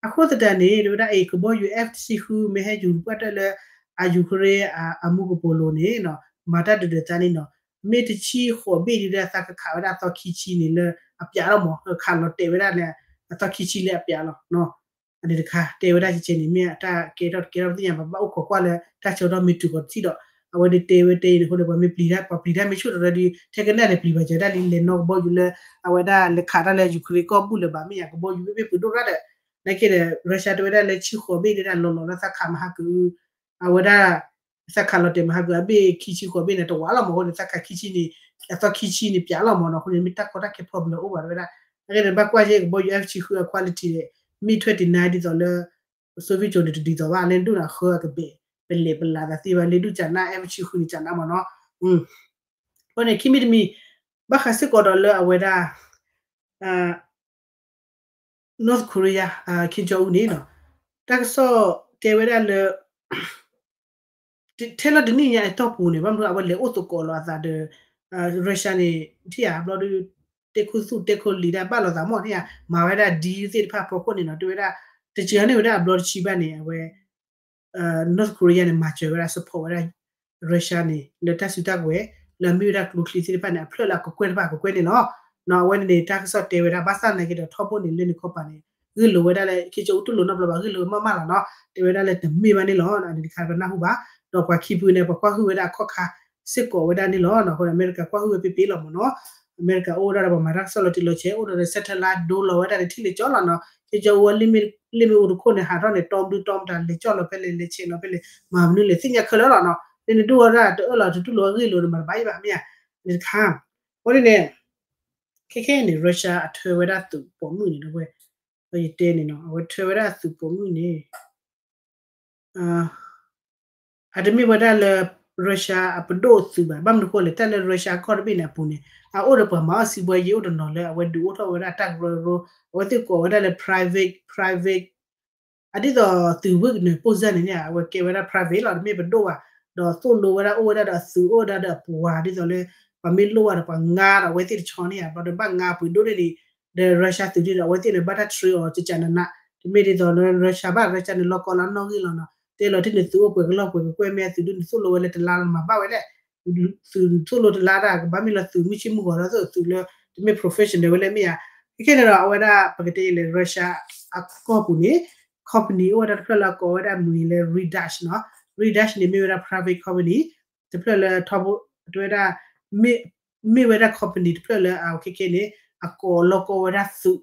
အဃိသတးန့ၣ် တဲဝဲဒၣ်အံၤ ကဘီယူၤ F တဆံဃု မ့ၢ်ဟဲယူၤပှၢ်တၢၢ်လၢ အ Ukraine အမူကပိာ်လိၤန့ၣ် မၤတၢ်ဒုးဒၢးသးန့ၣ်နီၤ, မ့ၢ်တဆံဃိးဘ့ၣ်ဒ်ဒီးသးကခးဝဲဒၣ်အသီခံဆံန့ၣ်လၢအပျးလီၤမး, ခးလီၤတဲာ်ဝဲဒၣ်လၢ အသီခံဆံလၢအပျးလီၤ အန့ၣ်တခါ တဲဝဲဒၣ်ကဲန့ၣ် မ့ၢ်အတၢ်ကဲထီၣ်တကဲထီၣ်ပသ့ၣ်ညါ ပဘၣ်အိၣ်ခိးကွၢ်လၢတၢ်ဆၢကတီၢ်မ့ၢ်တုၤဃီၤတထံၣ်ဒီး အဝဲဒၣ်တဲဝဲတဲအံၤန့ၣ်အဃိန့ၣ် ပှၤမ့ၢ်ပျံၤတၢ် ပှၤပျံၤတၢ်မ့ၢ်ဆူၣ်တရၢဒီး ထဲကနၣ်န့ၣ် ပျံၤဘၣ်စၢၤဒၣ်လံ လဲၤနီၢ်ကဘီယူၤလၢ အဝဲဒၣ်လဲၤခးတၢ်လၢ Ukraine ကီၢ်ဘူၣ်လၢၤဘၣ် မ့ၢ်ယၤ ကဘီယူၤဘ့ၣ်ဘ့ၣ်ပှ့ၤဒိၣ်ရၣ်ဒီး နာ်က့ဒီး Russia တဲဝဲဒၣ်လၢဆံဃိးဘ့ၣ်ဒၣ်လီၤလီၤလၢသးခးမဟါကအု အဝဲဒၣ် သးခးလီၤတဲာ်မဟါကအု အဘ့ၣ်ခံဆံဃိးဘ့ၣ်န့ၣ် တဝးလီၤမးအဃိန့ၣ် သးခးခံဆံန့ၣ် အသီခံဆံန့ၣ်ပျးလီၤမးနီၤ အဃိန့ၣ် မ့ၢ်တၢ်ကီတၢ်ခဲ problem အိၣ်ဘၣ်တဲဝဲဒၣ် နာ်က့ဒီး ဘၣ်ကွၢ်က့ၤကဘီယူၤ F ဆံဃုအ quality န့ၣ် မ့ၢ်ထွဲတံၢ်နါဒ်သိးလၢ Soviet ကၠိန့ၣ်တဒ်သိးဘၣ် လၢဒိၣ်န့ၣ်အဃၢအကဘဲၣ် ပလဲၤပလးသးသ့ဘၣ် လၢဒုၣ်ကၢ်နါ F ဆံဃုန့ၣ်ကၢ်နါမးနီၤ အဃိန့ၣ် ခံမံၤတမံၤ ဘၣ်ဃးစ့ၢ်ကီးဒီးလၢအဝဲဒၣ် North Korea Kim Jong Un န့ၣ်နီၤ တၢ်ကစီၣ်တဲဝဲဒၣ်လၢ ထဲလီၤတနံၣ်ညါအတီၢ်ပူၤန့ၣ် ဘၣ်မနုၤအဝဲလဲၤအိၣ်သကိးလီၤအသးဒီး Russia န့ၣ် ထံၣ်ဧါ ဘျီဒုး တဲခိၣ်သူၣ်တဲခိၣ်လံၤဒၣ်ဘၣ်လိာ်သးမး ထံၣ်ဧါ မၤဝဲဒၣ် deal သ့ၣ်တဖၣ်ဖီခိၣ်န့ၣ်နီၤ တဲဝဲဒၣ် တစှၤန့ၢ်ဝဲဒၣ်အဘျီတဆံဘၣ်န့ၣ် အဝဲ North Korea န့ၣ် မၤစၢၤဝဲဒၣ် support ဝဲဒၣ် Russia န့ၣ် လၢတၢ်စုတၢ်ကဝဲၤ လၢအမ့ၢ်ဝဲဒၣ်ကျိချံသ့ၣ်တဖၣ်န့ၣ် အဖျၢၣ်လၢအကကွဲၢ်တဖၣ်အကကွဲၢ်န့ၣ်လီၤ. အဝဲန့ၣ်န့ၣ် တၢ်ကစီၣ်တဲဝဲဒၣ် ဘၣ်ဆၣ်နာ်က့ဒီး ထီဘိန့ၣ် လၢန့ၣ်ခီပၤန့ၣ် ဂ့ၢ်လိာ်ဝဲဒၣ်လၢ ခ့ကၠီအူတူၢ်လိာ်နီတဘျီဘၣ် ဂ့ၢ်လိာ်ဝဲမးမးလီၤနီၤ တဲဝဲဒၣ်လၢတမ့ၢ်ဘၣ်န့ၣ်လီၤ. အန့ၣ်တခါပနၢ်ဟူဘၣ် ဒီးပှၤခံဖုန့ၣ် ပှၤကွၢ်ဟုၣ်ဝဲဒၣ်အခီၣ်ခါ စ့ၢ်ကီးဝဲဒၣ်န့ၣ်လီၤ. အဃိန့ၣ် အမဲရကၤကွၢ်ဟုၣ်ဝဲပ့ၤပ့ၤလီၤမးနီၤ အမဲရကၤအိၣ်ဝဲဒၣ်ဒီးပှၤမၤတၢ်ကစီၣ်လီၤတံၢ်လီၤဆဲး အိၣ်ဒီး satellite ဒိလီၤဝဲဒၣ်န့ၣ် ထံၣ်လၢကၠီလီၤနီၤ ခ့ကၠီအူဝဲ လ့ၣ်မ့ၣ်အူတခိၣ်န့ၣ် ဟးထီၣ်န့ၣ် တီဘျုးတီမတၤ လဲၤကၠီလီၤဖဲလဲၣ် လဲၤဆဲးလီၤဖဲလဲၣ် မၤမနုၤလဲၣ် သ့ၣ်ညါခဲလၢာ်လီၤနီၤ လၢနဒိၣ်ဝဲဒၣ်တအၢၣ်လီၤ တတူၢ်လိာ်ဝဲဂ့ၢ်လိာ်န့ၣ် မၤတဘၣ်ယံၤဘၣ်မ့ၢ်ဧါ န့ၣ်တခါ အဃိန့ၣ်န့ၣ် ခဲခဲအံၤန့ၣ် Russia အထၢဝဲဒၣ်သုးပိာ်မုၣ်န့ၣ် ဒီးဝဲ ယတဲန့ၣ်နီၤ အဝဲထၢဝဲဒၣ်သုးပိာ်မုၣ်န့ၣ် အတမ့ၢ်ဝဲဒၣ်လၢ Russia အပဒိၣ်သုးဘၣ်. ဘၣ်မနုၤအဃိလဲၣ်, တၢ်လၢ Russia ကီၢ်တဘ့ၣ်န့ၣ်အပူၤန့ၣ် အအိၣ်ဒီးပှၤမၤအီၣ်စံးဘှီယံၤအိၣ်တနီၤလၢအဝဲဒုးအိၣ်ထီၣ်ဝဲဒၣ်တၢ်ကရၢကရိ, အဝဲသ့ၣ်ကိးဝဲဒၣ်လၢ private, private အဒ်သိးသုးဝ့ၢ်ကနၢၤပိၢ်စၢ်န့ၣ်န့ၣ် အဝဲကဲဝဲဒၣ် private လီၤ, တမ့ၢ်ပဒိၣ်ဘၣ်. ဒီးသိၣ်လိဝဲဒၣ်အိၣ်ဝဲဒၣ်ဒီးအသုးအိၣ်ဝဲဒၣ်ဒီးအပှၤ ဒ်သိးလၢ ပှၤမ့ၢ်လိၣ်ဘၣ်ဒီးပှၤငါဒီး အဝဲသ့ၣ်တဆီန့ၣ်ဧါ, ဘျီဒီးဘၣ်ငါပှ့ၤဒိၣ်န့ၢ်ဒံး ဒီး Russia သုးဒ်ဒီး အဝဲသ့ၣ်န့ၣ် ဘၣ်တၢ် train အီၤကကနးနး, တမ့ၢ်ဒ်သိးလၢ Russia ဘၣ် Russia န့ၣ် လီၢ်ကီလၢအနီၣ်ဂံၢ်လီၤနီၤ, တဲလီၤတ့ၢ်န့ၣ် သုးအိၣ်ပှဲၤကလီၢ်ပှဲၤကကွဲၢ် မ့ၢ်အသုးဒုးန့ၣ် သိၣ်လိဝဲလၢတလါလီၤမၤဘၣ်ဝဲလဲၣ်, သုးသိၣ်လိတလါတၢ် ကဘၣ်မ့ၢ်လၢသုးမုၢ်ဆ့ၣ်မုၢ်ဂီၤလီၤ, သုးလၢတမ့ၢ် professional ဝဲလဲၣ်မ့ၢ်ဧါ. ခဲခဲန့ၣ်ဒီး အဝဲဒၣ်ပကတဲလဲၣ် Russia အကီၢ်ပူၤန့ၣ် company အိၣ်ဝဲဒၣ်တဖျၢၣ်လၢအကိးဝဲဒၣ်မံၤလၢ Redoucht နီၤ, Redoucht န့ၣ် မ့ၢ်ဝဲဒၣ် private company တဖျၢၣ်လၢထီဘိ တဲဝဲဒၣ် မ့ၢ်ဝဲဒၣ် company တဖျၢၣ်လၢအခဲခဲန့ၣ် အကိးလီၢ်ကီဝဲဒၣ်သုး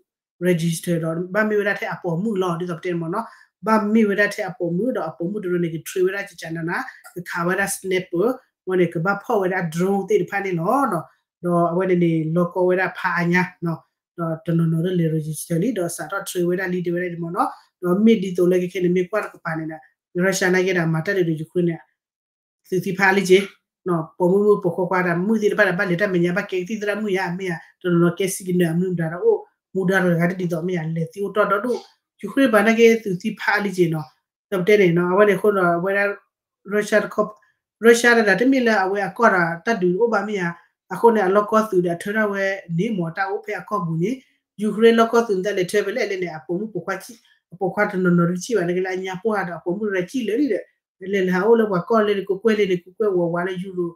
register ဒီး ဘၣ်မ့ၢ်ဝဲဒၣ်ထဲအပိာ်မုၣ်လီၤ ဒ်သိးပတဲန့ၣ်မ့ၢ်နီၤ, ဘၣ်မ့ၢ်ဝဲဒၣ်ထဲအပိာ်မုၣ်ဒီးအပိာ်မုၣ်တရၢန့ၣ် ကtrainဝဲဒၣ်ကကနးနး, ကခးဝဲဒၣ် sniper ဝဲန့ၣ် ကဘၣ်ဖီၣ်ဝဲဒၣ် drone သ့ၣ်တဖၣ်န့ၣ်လီၤ. ဒီးအဝဲန့ၣ်န့ၣ် လီၢ်ကီဝဲဒၣ်ဖးအါညါ ဒီးတနီၤနီၤဒ်လဲၣ် register လံ ဒီးစးထီၣ်trainဝဲဒၣ်လံ တဲဝဲဒၣ်န့ၣ်မ့ၢ်နီၤ, ဒီးမ့ၢ်ဒ်သိးလၢခဲခဲန့ၣ် မ့ၢ်ကွၢ်တကပၤန့ၣ်ဒီး Russia နာ်က့ဒီး မၤတၢ်ဒုးဒီး Ukraine န့ၣ် သုးသံဖးလံက့ၤ, ပိာ်မုၣ်မုၣ်ပိာ်ခွါခွါဒီး မုၣ်သ့ၣ်တဖၣ်ဒီး ဘၣ်လဲၤတၢ်မဲာ်ညါ ဘၣ်ကဲကသံၣ်သရၣ်မုၣ်ယါမ့ၢ်ဧါ, တနီၤနီၤကဲ signal အမနုၤမတၤဒီးအိၣ် မူဒါတဂၤဂၤတဒ်သိးမ့ၢ်ဧါ, လဲၤသံအိၣ်တီၢ်ဒီဒူၣ်, Ukraine ပှၤနာ်က့သုးသံဖးလံက့ၤနီၤ, ဒီးပတဲန့ၣ်နီၤ အဝဲန့ၣ်အဃိဒီး အဝဲဒၣ် Russia တခီ Russia တဒၣ်တမ့ၢ်လၢအဝဲအကီၢ်ဒီးတၢ်ဒုးအိၣ်ဘၣ်မ့ၢ်ဧါ, အဃိန့ၣ် အလီၢ်ကီသုးဒီးအထၢထီၣ်ဝဲန့ၣ် မ့ၢ်တၢ်အိၣ်ဖဲအကီၢ်ပူၤန့ၣ် Ukraine လီၢ်ကီသုးန့ၣ် တၢ်လဲၤထၢဖဲလဲၣ်လဲၣ်န့ၣ် အပိာ်မုၣ်ပိာ်ခွါ အပိာ်ခွါတနီၤနီၤတထံၣ်ဘၣ် နာ်က့လၢအညါပှၢ်ဒီး အပိာ်မုၣ်တရၢကံၣ်လၢာ်လံဒီး လဲၤလဲၤဟးအိၣ်လၢပှၤကီၢ်လၢန့ၣ် ကကွဲၢ်လၢန့ၣ် ကကွဲၢ်ဝးဝးလၢ Europe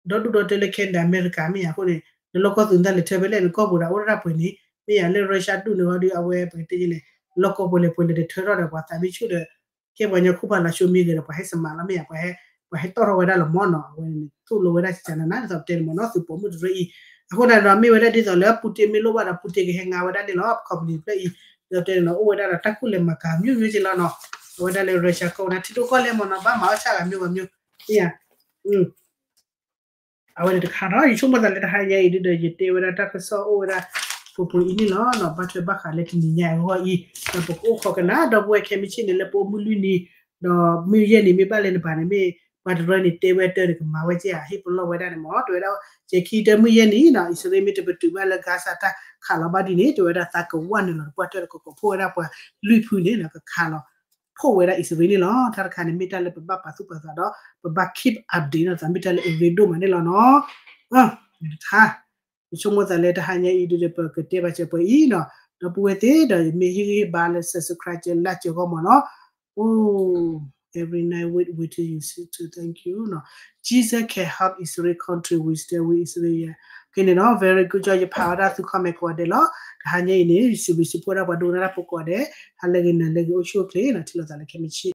ဒီဒူၣ်ဒီတဲလၢ Canada America မ့ၢ်ဧါ, အဃိန့ၣ် နလီၢ်ကီသုးန့ၣ် တၢ်လဲၤထၢဖဲလဲၣ် နကီၢ်ပူၤဒီးအိၣ်ဒၣ်ပှဲၤန့ၣ် မ့ၢ်ဧါ, လၢ Russia ဒူၣ်န့ၣ်ဟီဒီး အဝဲပကတဲလဲၣ် လီၢ်ကီပှဲၤလဲၣ်ပှဲၤလဲၣ်တထၢထီၣ်ဒီး ပှၤသးမ့ၢ်ဆူၣ်ဒီး ကဲပှၤကညီခိၣ်ဖးလၢ်ဆိမ့ၢ်ဂ့ၤဒီး ပှၤဟဲစမးလီၤမ့ၢ်ဧါ, ပှၤဟဲတီၣ်ထီၣ်ဝဲဒၣ်လီၤမ့ၢ်နီၤ, အဝဲန့ၣ်သိၣ်လိဝဲဒၣ်ကကနးနး ဒ်သိးပတဲန့ၣ်မ့ၢ်နီၤ, သုးပိာ်မုၣ်တရၢအံၤ, အဃိန့ၣ်ဒီး မ့ၢ်ဝဲဒၣ်ဒ်သိးလၢ Putin မ့ၢ်လိၣ်ဘၣ်ဒီး Putin ကဟဲငါဝဲဒၣ်န့ၣ်လီၤ, company တဖျၢၣ်အံၤ, ဒီးပတဲန့ၣ်နီၤ အိၣ်ဝဲဒၣ်ဒီးတၢ်ကူၣ်လဲၤမၤကၤ မျိုးမျိုး က့ၤလီၤနီၤ, အဝဲဒၣ်လၢ Russia ကီၢ်ဝဲဒၣ် ထံဒိၣ်ကီၢ်လဲၢ်မ့ၢ်နီၤ ဘၣ်မၤအီၣ်ဆၣ်ဂၤ မျိုးဂၤ မျိုး မ့ၢ်ဧါ အဝဲန့ၣ်တခါဒီး ယဆိကမိၣ်သးလၢတဟါညါအံၤဒ်ဒီး ယတဲဝဲဒၣ်တၢ်ကစီၣ်အိၣ်ဝဲဒၣ် ပှဲၤပှဲၤအံၤန့ၣ်လီၤနီၤ, ဘၣ်ထွဲဘၣ်ဃးလၢတနံၤညါအဂီၢ်အံၤ, ဒီးပကအိၣ်ခိးကနၣ် ဒီပုၢ်ဝဲၢ်ခဲမုၢ်ဆ့ၣ်န့ၣ် လၢပအိၣ်မုၢ်လွံၢ်နံၤ, ဒီးမုၢ်ယဲၢ်နံၤမ့ၢ်ဘၣ်လဲၣ်န့ၣ်ဘၣ်န့ၣ် မ့ၢ်ပှၤတရၢန့ၣ်တဲဝဲတၢ်န့ၣ် ကမၤဝဲက့ၤဧါ ဟ့ၣ်ပလီၢ်ဝဲဒၣ်န့ၣ်မ့ၢ် တဲဝဲဒၣ် ကဲခံတၢ်မုၢ်ယဲၢ်နံၤနီၤ အံၣ်စရ့လးမ့ၢ်တပတုာ်ဘၣ်လၢ Gaza တၢ်ခးလီၤဘၣ်ဒ်န့ၣ် တဲဝဲဒၣ်သးကဝၢ်နုာ်လီၤတပှၢ်တၢၢ်ဒီး ကကိးဖှိၣ်ဝဲဒၣ်ပှၤလွံၢ်ဖုန့ၣ်ဒီး ကခးလီၤ ဖှိၣ်ဝဲဒၣ်အံၣ်စရ့လးန့ၣ်လီၤ. တၢ်တခါန့ၣ် မ့ၢ်တၢ်လၢပဘၣ်ပာ်သူၣ်ပာ်သးဒီး ပဘၣ် keep update နီၤ, သးမ့ၢ်တၢ်လၢအရ့ဒိၣ်မးန့ၣ်လီၤနီၤ. တခါ ယဆိကမိၣ်သးလၢတဟါညါအံၤဒ်ဒီး ပကတဲဘၣ်စၢၤပှဲၤအံၤနီၤ, ဒီပုၢ်ဝဲၢ်သ့ၣ်ဒီး ယမ့ၢ်ဟ့ၣ်ဂံၢ်ဟ့ၣ်ဘါလၢ subscribe ကၢလၢ်ကၢဂီၢ်မ့ၢ်နီၤ. Oh, every night wait, wait till you see too. Thank you နီၤ. Jesus can help Israel country with the way Israel ခဲန့ၣ်နီၤ very good job ယဖးဝဲဒၣ်သု comment ကိးဂၤဒဲးလီၤ. တဟါညါအံၤန့ၣ် ယစံးဘျုးစံးဖှိၣ်ဒၣ်ပှၤဒိကနၣ်တၢ်ဖိကိးဂၤဒဲး ဟါလၢဂ့ၤနၤလၢဂ့ၤ အိၣ်ဆူၣ်အိၣ်ချ့နီၤ ထံၣ်လိာ်သးလၢခဲမုၢ်ဆ့ၣ်